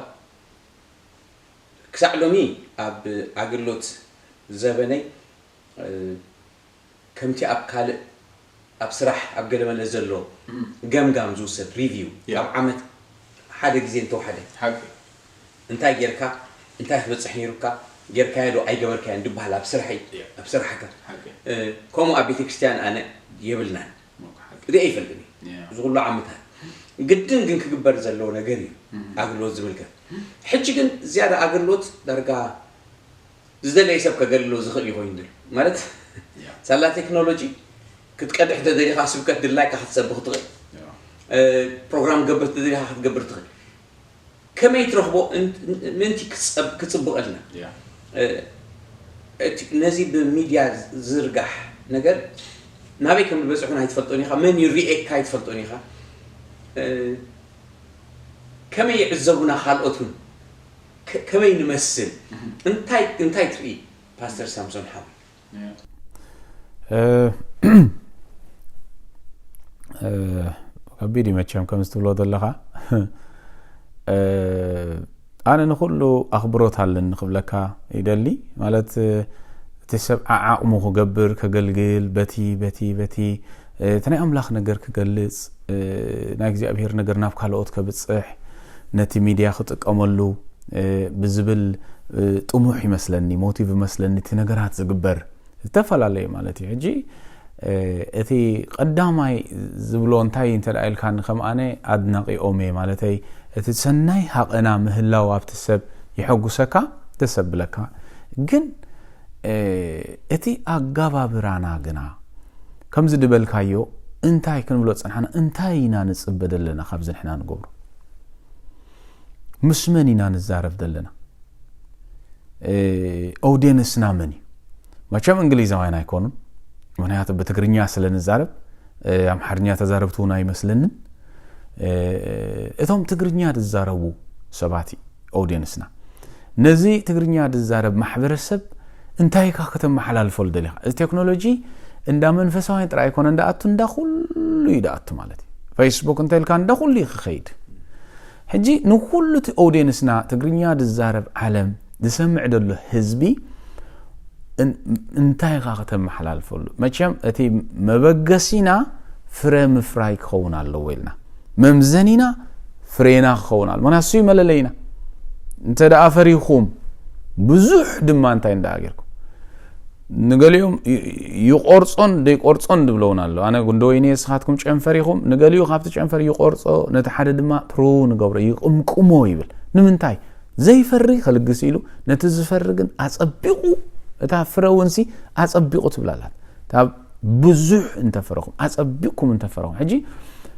ክሳዕ ሎሚ ኣብ ኣገልግሎት ዘበነይ፣ እ፣ ከምቲ ኣብ ካልእ፣ ኣብ ስራሕ፣ ኣብ ገለመለ ዘሎ እም። ገምጋም ዝውሰድ፣ ሪቪው፣ ያ። ኣብ ዓመት ሓደ ግዜ እንተወሓደ፣ ሓቂ። እንታይ ጌርካ፣ እንታይ ክትበጽሕ ነይሩካ፣ ጌርካዮ ዶ ኣይገበርካዮን ድበሃል ኣብ ስርሐይ፣ ያ። ኣብ ስራሕካ። ሓቂ። እ፣ ከምኡ ኣብ ቤተክርስትያን ኣነ የብልናን። ሓቂ። ርእየ ኣይፈልጥን እየ። ያ። እዚ ኩሉ ዓመታት። ግድን ግን ክግበር ዘለዎ ነገር እዩ፣ እም። ኣገልግሎት ዝምልከት። ሕጂ ግን ዝያዳ ኣገልግሎት ዳርጋ ዝደለየ ሰብ ከገልግሎ ዝኽእል እዩ ኮይኑ ዘሎ። ማለት፣ ያ። ሳላ ቴክኖሎጂ ክትቀድሕ ተደሊኻ ስብከት ድላይካ ክትሰብኽ ትኽእል። ያ። እ፣ ፕሮግራም ክትገብር ተደሊኻ ክትገብር ትኽእል። ከመይ ትረኽቦ እን-፣ ምእንቲ ክጸብ-፣ ክጽብቐልና? ያ። እ፣ እቲ፣ ነዚ ብሚድያ ዝርጋሕ ነገር ናበይ ከም ዝበጽሕ እውን ኣይትፈልጦን ኢኻ። መን ይርኤካ ኣይትፈልጦን ኢኻ። እ፣ ከመይ ይዕዘቡና ካልኦት እውን? ከ-፣ ከመይ ንመስል? እህ። እንታይ፣ እንታይ ትርኢ ፓስተር ሳምሶን ሓወይ? ያ። እ፣ እ፣ ከቢድ እዩ መቸም ከምዚ ትብሎ ዘለኻ። እ፣ ኣነ ንኹሉ ኣኽብሮት ኣለኒ ክብለካ ይደሊ። ማለት፣ እ፣ እቲ ሰብ ዓዓቕሙ ክገብር፣ ከገልግል፣ በቲ፣ በቲ፣ በቲ፣ እ፣ እቲ ናይ ኣምላኽ ነገር ክገልጽ፣ እ፣ ናይ እግዚኣብሔር ነገር ናብ ካልኦት ከብጽሕ፣ ነቲ ሚድያ ክጥቀመሉ፣ እ፣ ብዝብል፣ እ፣ ጥሙሕ ይመስለኒ፣ ሞቲቭ ይመስለኒ እቲ ነገራት ዝግበር። ዝተፈላለየ ማለት እዩ። ሕጂ እቲ ቀዳማይ ዝብሎ እንታይ እንተ ኢልካኒ፣ ከም ኣነ ኣድናቂኦም እየ። ማለተይ፣ እቲ ሰናይ ሃቐና ምህላው ኣብቲ ሰብ ይሐጉሰካ፣ ደስ ኣብለካ። ግን እቲ ኣጋባብራና ግና ከምዚ ድበልካዮ እንታይ ክንብሎ ጸንሓና? እንታይ ኢና ንጽበ ደለና ካብዚ ንሕና ንገብሮ? ምስ መን ኢና ንዛረብ ዘለና? ኦውዴንስና መን እዩ? መቸም እንግሊዛውያን ኣይኮኑን። ምክንያቱ ብትግርኛ ስለ ንዛረብ፣ ኣምሓርኛ ተዛረብቲ እውን ኣይመስለንን። እቶም ትግርኛ ዝዛረቡ ሰባት እዩ ኦውዴንስና። ነዚ ትግርኛ ዝዛረብ ማሕበረሰብ እንታይ ኢኻ ከተመሓላልፈሉ ደሊኻ? እዚ ቴክኖሎጂ እንዳ መንፈሳውያን ጥራይ ኣይኮነ እንዳኣቱ፣ እንዳ ኩሉ እዩ ዳኣቱ ማለት እዩ። ፌስቡክ እንተ ኢልካ እንዳ ኩሉ እዩ ክኸይድ። ሕጂ ንኩሉ እቲ ኦውዴንስና፣ ትግርኛ ዝዛረብ ዓለም ዝሰምዕ ዘሎ ህዝቢ እንታይ ኢኻ ከተመሓላልፈሉ? መቸም እቲ መበገሲና ፍረ ምፍራይ ክኸውን ኣለዎ ኢልና፣ መምዘኒና ፍሬና ክኸውን ኣሎ። ምክንያቱ እሱ እዩ መለለይና። እንተ ደኣ ፈሪኹም፣ ብዙሕ ድማ እንታይ እንዳ ጌርኩም፣ ንገሊኦም ይቆርጾን ደይቆርጾን ድብለውን ኣሎ። ኣነ ጉንዶ ወይኒ፣ ንስኻትኩም ጨንፈር ኢኹም። ንገሊኡ ካብቲ ጨንፈር ይቆርጾ፣ ነቲ ሓደ ድማ ትሩ ንገብሮ፣ ይቕምቅሞ ይብል። ንምንታይ? ዘይፈሪ ከልግስ ኢሉ፣ ነቲ ዝፈሪ ግን ኣጸቢቑ፣ እታ ፍረ እውንሲ ኣጸቢቑ ትብላላት። እታ ብዙሕ እንተፈረኹም፣ ኣጸቢቕኩም እንተፈረኹም። ሕጂ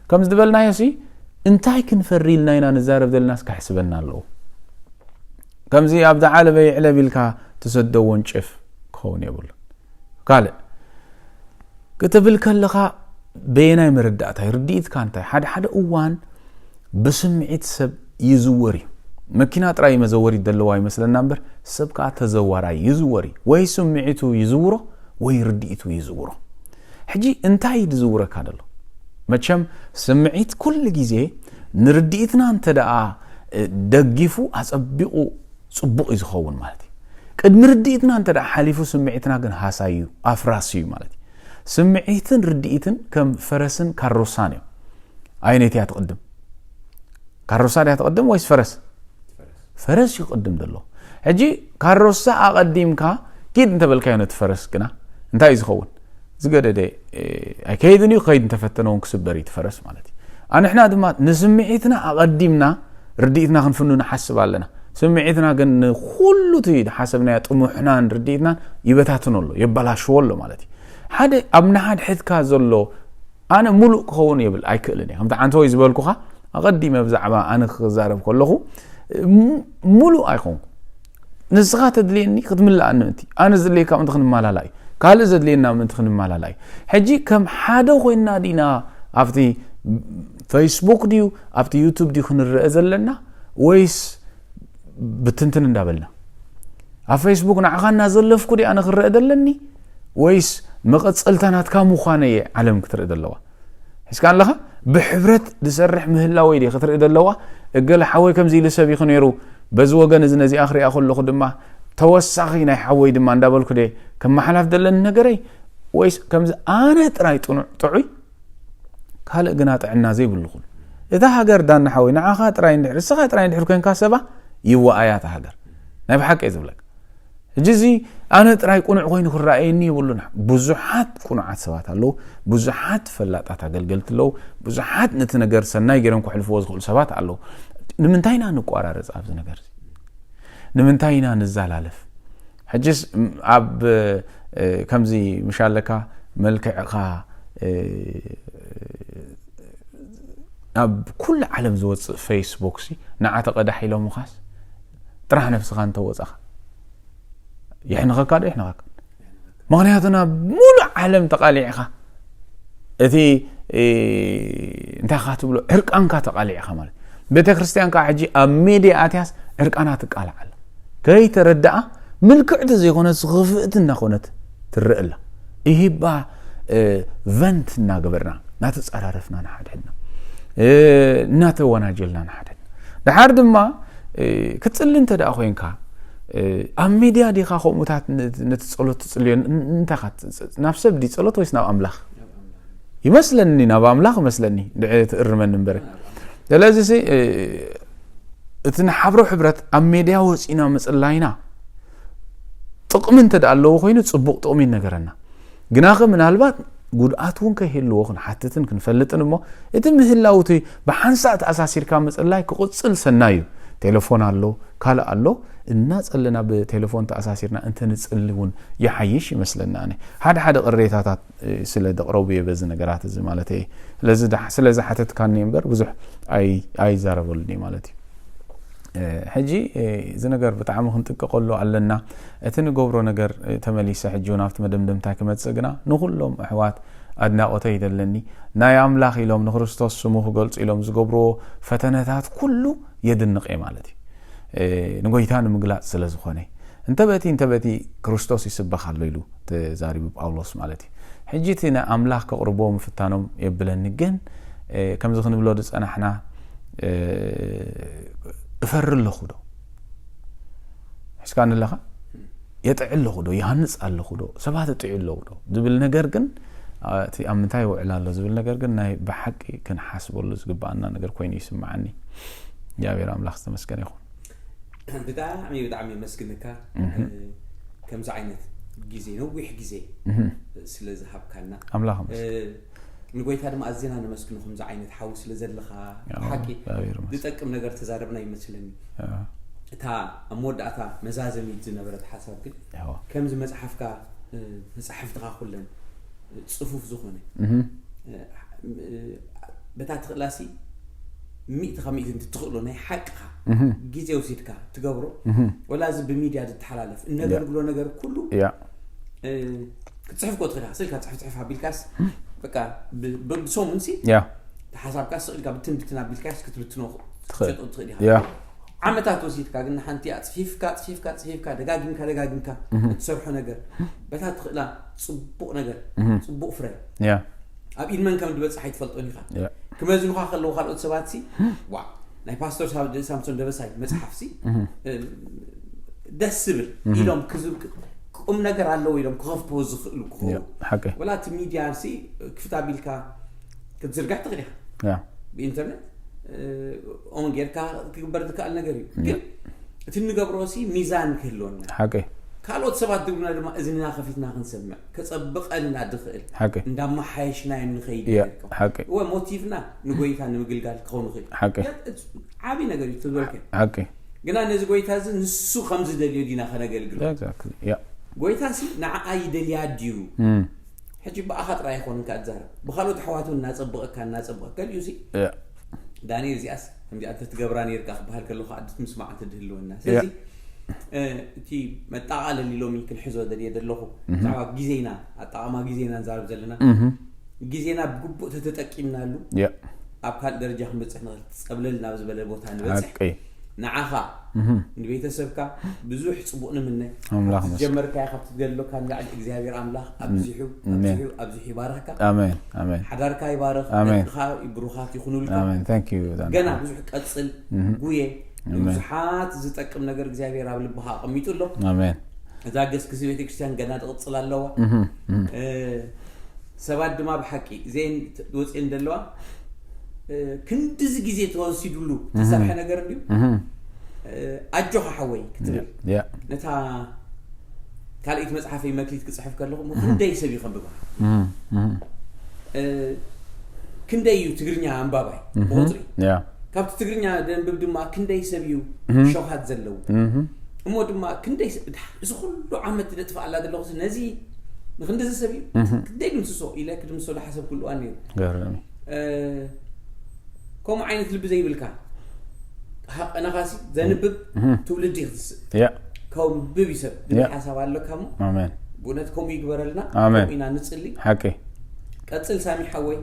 ከም ዝድበልናዮ ሲ እንታይ ክንፈሪ ኢልና ኢና ንዛረብ ዘለናስ ክሕስበና ኣለዎ። ከምዚ ኣብ ዝዓለበ ይዕለብ ኢልካ ትሰዶ ወንጭፍ ክኸውን የብሉን። ካልእ ክትብል ከለኻ በየናይ መረዳእታ እዩ? ርድኢትካ እንታይ? ሓደ ሓደ እዋን ብስምዒት ሰብ ይዝወር እዩ። መኪና ጥራይ መዘወሪት ዘለዋ ይመስለና እምበር ሰብ ከኣ ተዘዋራይ ይዝወር እዩ። ወይ ስምዒቱ ይዝውሮ ወይ ርድኢቱ ይዝውሮ። ሕጂ እንታይ እዩ ዝዝውረካ ዘሎ? መቸም ስምዒት ኩሉ ግዜ ንርድኢትና እንተ ደኣ ደጊፉ ኣጸቢቑ ጽቡቕ እዩ ዝኸውን ማለት እዩ። ቅድሚ ርድኢትና እንተ ደኣ ሓሊፉ ስምዒትና ግን ሃሳዩ እዩ፣ ኣፍራሲ እዩ ማለት እዩ። ስምዒትን ርድኢትን ከም ፈረስን ካሮሳን እዮም። ኣየነይቲ እያ ትቕድም? ካሮሳ ድያ ትቕድም ወይስ ፈረስ? ፈረስ እዩ ክቕድም ዘሎ። ሕጂ ካሮሳ ኣቐዲምካ ኪድ እንተበልካዮ ነቲ ፈረስ ግና እንታይ እዩ ዝኸውን? ዝገደደ ኣይከይድን እዩ። ክኸይድ እንተፈተነ እውን ክስበር እዩ እቲ ፈረስ ማለት እዩ። ኣንሕና ድማ ንስምዒትና ኣቐዲምና ርድኢትና ክንፍኑ ንሓስብ ኣለና። ስምዒትና ግን ንኹሉ እቲ ዝሓሰብናዮ ጥሙሕናን ርድኢትናን ይበታትኖ ኣሎ፣ የበላሽዎ ኣሎ ማለት እዩ። ሓደ ኣብ ንሓድሕድካ ዘሎ ኣነ ሙሉእ ክኸውን የብል ኣይክእልን እየ። ከምቲ ዓንተወይ ዝበልኩኻ ኣቐዲመ ብዛዕባ ኣነ ክዛረብ ከለኹ ሙሉእ ኣይኮንኩ። ንስኻ ተድልየኒ ክትምልኣኒ ምእንቲ፣ ኣነ ዘድልየካ ምእንቲ ክንመላላ እዩ፣ ካልእ ዘድልየና ምእንቲ ክንመላላ እዩ። ሕጂ ከም ሓደ ኮይንና ዲና ኣብቲ ፌስቡክ ድዩ ኣብቲ ዩቱብ ድዩ ክንረአ ዘለና፣ ወይስ ብትንትን እንዳበልና ኣብ ፌስቡክ ንዓኻ እናዘለፍኩ ዲ ኣነ ክረአ ዘለኒ፣ ወይስ መቐጸልታ ናትካ ምዃነየ ዓለም ክትርኢ ዘለዋ? ሒዝካ ኣለኻ? ብሕብረት ዝሰርሕ ምህላወይ ዲ ክትርኢ ዘለዋ? እገለ ሓወይ ከምዚ ኢሉ ሰብ ኢኹ ነይሩ፣ በዚ ወገን እዚ ነዚኣ ክሪኣ ከለኹ ድማ ተወሳኺ ናይ ሓወይ ድማ እንዳበልኩ ደ ከመሓላፍ ዘለኒ ነገረይ፣ ወይስ ከምዚ ኣነ ጥራይ ጥኑዕ ጥዑይ ካልእ ግና ጥዕና ዘይብሉ ኩሉ? እታ ሃገር ዳና ሓወይ ንዓኻ ጥራይ እንድሕር እስኻ ጥራይ እንድሕር ኮንካ ሰባ ይወኣያ እታ ሃገር። ናይ ብሓቂ እየ ዝብለካ። ሕጂ እዚ ኣነ ጥራይ ቁኑዕ ኮይኑ ክረኣየኒ የብሉን። ብዙሓት ቁኑዓት ሰባት ኣለዉ፣ ብዙሓት ፈላጣት ኣገልገልቲ ኣለዉ፣ ብዙሓት ነቲ ነገር ሰናይ ገይሮም ክሕልፍዎ ዝኽእሉ ሰባት ኣለዉ። ንምንታይ ኢና ንቋራረጽ ኣብዚ ነገር እዚ? ንምንታይ ኢና ንዘላለፍ? ሕጅስ ኣብ ከምዚ ምሽ ኣለካ መልክዕካ ኣብ ኩሉ ዓለም ዝወፅእ ፌስቡክ ሲ ንዓ ተቐዳሕ ኢሎምኻስ ጥራሕ ነብስኻ እንተወፃኻ የሕንኸካ ዶ የሕንኸካ? ምኽንያቱ ናብ ሙሉእ ዓለም ተቓሊዕኻ እቲ እንታይ ኻ ትብሎ ዕርቃንካ ተቓሊዕኻ ማለት። ቤተ ክርስቲያን ከዓ ሕጂ ኣብ ሜድያ ኣትያስ ዕርቃና ትቃላዕ ኣላ። ከይተረድኣ ምልክዕቲ ዘይኮነት ዝኽፍእቲ እናኾነት ትረአ ኣላ። ይህባ ቨንት እናገበርና እናተፀራረፍና ንሓድሕድና እናተወናጀልና ንሓድሕድና። ደሓር ድማ ክትፅሊ እንተ ደኣ ኮይንካ ኣብ ሚድያ ዲኻ ከምኡታት ነቲ ጸሎት ትጽልዮ? እንታይ ኢኻ ትጽ-፣ ናብ ሰብ ድዩ ጸሎት ወይስ ናብ ኣምላኽ? ይመስለኒ ናብ ኣምላኽ ይመስለኒ፣ ድዕ ትእርመኒ እምበር። ስለዚ ሲ እቲ ንሓብሮ ሕብረት ኣብ ሜድያ ወጺና ምጽላይና ጥቕሚ እንተ ደኣ ኣለዎ ኮይኑ ጽቡቕ ጥቕሚ ይነገረና። ግናኸ ምናልባት ጉድኣት እውን ከይህልዎ ክንሓትትን ክንፈልጥን እሞ፣ እቲ ምህላው እቲ ብሓንሳእ ተኣሳሲርካ ምጽላይ ክቕጽል ሰናይ እዩ። ቴሌፎን ኣሎ፣ ካልእ ኣሎ፣ እናጸለና ብቴሌፎን ተኣሳሲርና እንተንጽሊ እውን ይሓይሽ ይመስለና። ኣነ ሓደ ሓደ ቅሬታታት እ፣ ስለ ደቕረቡ እየ በዚ ነገራት እዚ ማለት እየ። ስለዚ ዳ- ስለ ዝሓተትካኒ እምበር ብዙሕ ኣይ ኣይዛረበሉን እየ ማለት እዩ። እ፣ ሕጂ እ፣ እዚ ነገር ብጣዕሚ ክንጥቀቀሉ ኣለና። እቲ ንገብሮ ነገር እ፣ ተመሊሰ ሕጂ እውን ኣብቲ መደምደምታ ክመጽእ ግና ንኹሎም ኣሕዋት ኣድናቆተይ ይደለኒ። ናይ ኣምላኽ ኢሎም ንክርስቶስ ስሙ ክገልጹ ኢሎም ዝገብርዎ ፈተነታት ኩሉ የድንቕ እየ ማለት እዩ። እ፣ ንጎይታ ንምግላጽ ስለ ዝኾነ እንተ በቲ እንተ በቲ ክርስቶስ ይስበኽ ኣሎ ኢሉ ተዛሪቡ ጳውሎስ ማለት እዩ። ሕጂ እቲ ንኣምላኽ ከቕርቦ ምፍታኖም የብለኒ ግን እ፣ ከምዚ ክንብሎ ዝጸናሕና እ፣ እፈሪ ኣለኹ ዶ? ሒዝካ ንለኻ የጥዕ ኣለኹ ዶ? ይሃንጽ ኣለኹ ዶ? ሰባት እጥዑ ኣለኹ ዶ? ዝብል ነገር ግን እ፣ እቲ ኣብ ምንታይ ይውዕል ኣሎ ዝብል ነገር ግን ናይ ብሓቂ ክንሓስበሉ ዝግባኣና ነገር ኮይኑ ይስምዓኒ። እግዚኣብሔር ኣምላኽ ዝተመስገነ ይኹን። ብጣዕሚ ብጣዕሚ የመስግነካ ከምዚ ዓይነት ግዜ ነዊሕ ግዜ ስለ ዝሃብካና ኣምላኽ ንጎይታ ድማ ኣዝና ነመስግኖ ከምዚ ዓይነት ሓዊ ስለ ዘለኻ ብሓቂ ዝጠቅም ነገር ተዛረብና ይመስለኒ። እታ ኣብ መወዳእታ መዛዘሚት ዝነበረት ሓሳብ ግን ከምዚ መፅሓፍካ መፃሕፍትኻ ኩለን ፅፉፍ ዝኾነ በታ ትኽእላሲ ሚእቲ ካብ ሚእቲ እንትትኽእሎ ናይ ሓቅኻ ግዜ ወሲድካ ትገብሮ ወላ እዚ ብሚድያ ዝተሓላለፍ እነገልግሎ ነገር ኩሉ ክትፅሕፍ ኮ ትኽእል ኢኻ። ስልካ ፅሕፍ ፅሕፍ ኣቢልካስ በቃ ብሰሙን ሲ ሓሳብካ ስቕ ኢልካ ብትን ብትን ኣቢልካስ ክትብትኖ ትኽእል ኢኻ። ዓመታት ወሲድካ ግን ሓንቲ ኣፅፊፍካ ፅፊፍካ ፅፊፍካ ደጋጊምካ ደጋጊምካ እትሰርሖ ነገር በታ ትኽእላ ፅቡቕ ነገር ፅቡቕ ፍረ ኣብ ኢድ መን ከም ዝበፅሕ ኣይትፈልጦን ኢኻ። ክመዝኑኻ ከለዉ ካልኦት ሰባት ሲ ዋ ናይ ፓስተር ሳምሶን ደበሳይ መፅሓፍ ሲ ደስ ዝብል ኢሎም ቁም ነገር ኣለዎ ኢሎም ክኸፍትዎ ዝኽእሉ ክኸውን ወላ እቲ ሚድያ ሲ ክፍት ኣቢልካ ክትዝርጋሕ ትኽእል ኢኻ ብኢንተርነት ኦን ጌርካ ክግበር ዝከኣል ነገር እዩ። ግን እቲ እንገብሮ ሲ ሚዛን ክህልወና ሓቂ ካልኦት ሰባት ዝብሉና ድማ እዝንና ከፊትና ክንሰምዕ ከጸብቐልና ዝኽእል ሓቂ እንዳመሓየሽናዮ ንኸይድ ሓቂ እወ ሞቲቭና ንጎይታ ንምግልጋል ክኸውን ይኽእል ሓቂ ዓብዪ ነገር እዩ ትብልከ ሓቂ ግና ነዚ ጎይታ እዚ ንሱ ከም ዝደልዮ ዲና ከነገልግሎ ጎይታ ሲ ንዓኣ ይደልያ ድዩ ሕጂ ብኣኻ ጥራይ ኣይኮንን ከኣ ትዛረብ ብኻልኦት ኣሕዋት እውን እናጸበቐካ እናጸበቐ ገሊኡ ሲ ዳንኤል እዚኣስ ከምዚኣ እንተትገብራ ነይርካ ክበሃል ከለኹ ኣዲ ምስማዕ እንተድህልወና ስለዚ እቲ መጣቓለሊ ሎሚ ክንሕዞ ደልየ ዘለኹ ብዛዕባ ግዜና ኣጠቓማ ግዜና ንዛረብ ዘለና ግዜና ብግቡእ ተተጠቂምናሉ ኣብ ካልእ ደረጃ ክንበፅሕ ንኽእል ፀብለል ናብ ዝበለ ቦታ ንበፅሕ ንዓኻ ንቤተሰብካ ብዙሕ ፅቡቕ ንምነ ዝጀመርካዮ ካብቲ ትገድሎካ ንላዕሊ እግዚኣብሔር ኣምላኽ ኣብዚሑ ኣብዚሑ ኣብዚሑ ይባርኽካ ኣሜን ኣሜን ሓዳርካ ይባርኽ ኣሜን ደቅኻ ብሩኻት ይኹኑልካ ኣሜን thank you ገና ብዙሕ ቀፅል ጉየ ብዙሓት ዝጠቅም ነገር እግዚኣብሔር ኣብ ልብኻ ኣቐሚጡ ኣሎ ኣሜን እዛ ገስግሲ ቤተክርስትያን ገና ትቕፅል ኣለዋ ሰባት ድማ ብሓቂ እዘን ወፅኤን ዘለዋ ክንድዚ ግዜ ተወሲዱሉ ተሰርሐ ነገር እንድዩ ኣጆኻ ሓወይ ክትብል ነታ ካልኣይቲ መፅሓፈይ መክሊት ክፅሕፍ ከለኹ ክንደይ ሰብ ይኸንብባ ክንደይ እዩ ትግርኛ ኣንባባይ ብቁፅሪ ካብቲ ትግርኛ ደንብብ ድማ ክንደይ ሰብ እዩ ሸውሃት ዘለዉ እሞ ድማ ክንደይ እዚ ኩሉ ዓመት ደጥፋኣላ ዘለኹ ነዚ ንክንድዚ ሰብ እዩ ክንደይ ድምስሶ ኢለ ክድምሶ ዝሓሰብኩሉ እዋን ነይሩ ከምኡ ዓይነት ልቢ ዘይብልካ ሃቀነኻሲ ዘንብብ ትውልዲ ክትስእ ከንብብ ይሰብ ዝብል ሓሳብ ኣለካ ሞ ብእውነት ከምኡ ይግበረልና ኢና ንፅሊ ሓቂ ቀፅል ሳሚ ሓወይ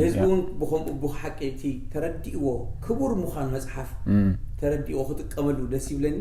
ህዝቢ እውን ብከምኡ ብሓቂ እቲ ተረዲእዎ ክቡር ምዃን መፅሓፍ ተረዲእዎ ክጥቀመሉ ደስ ይብለኒ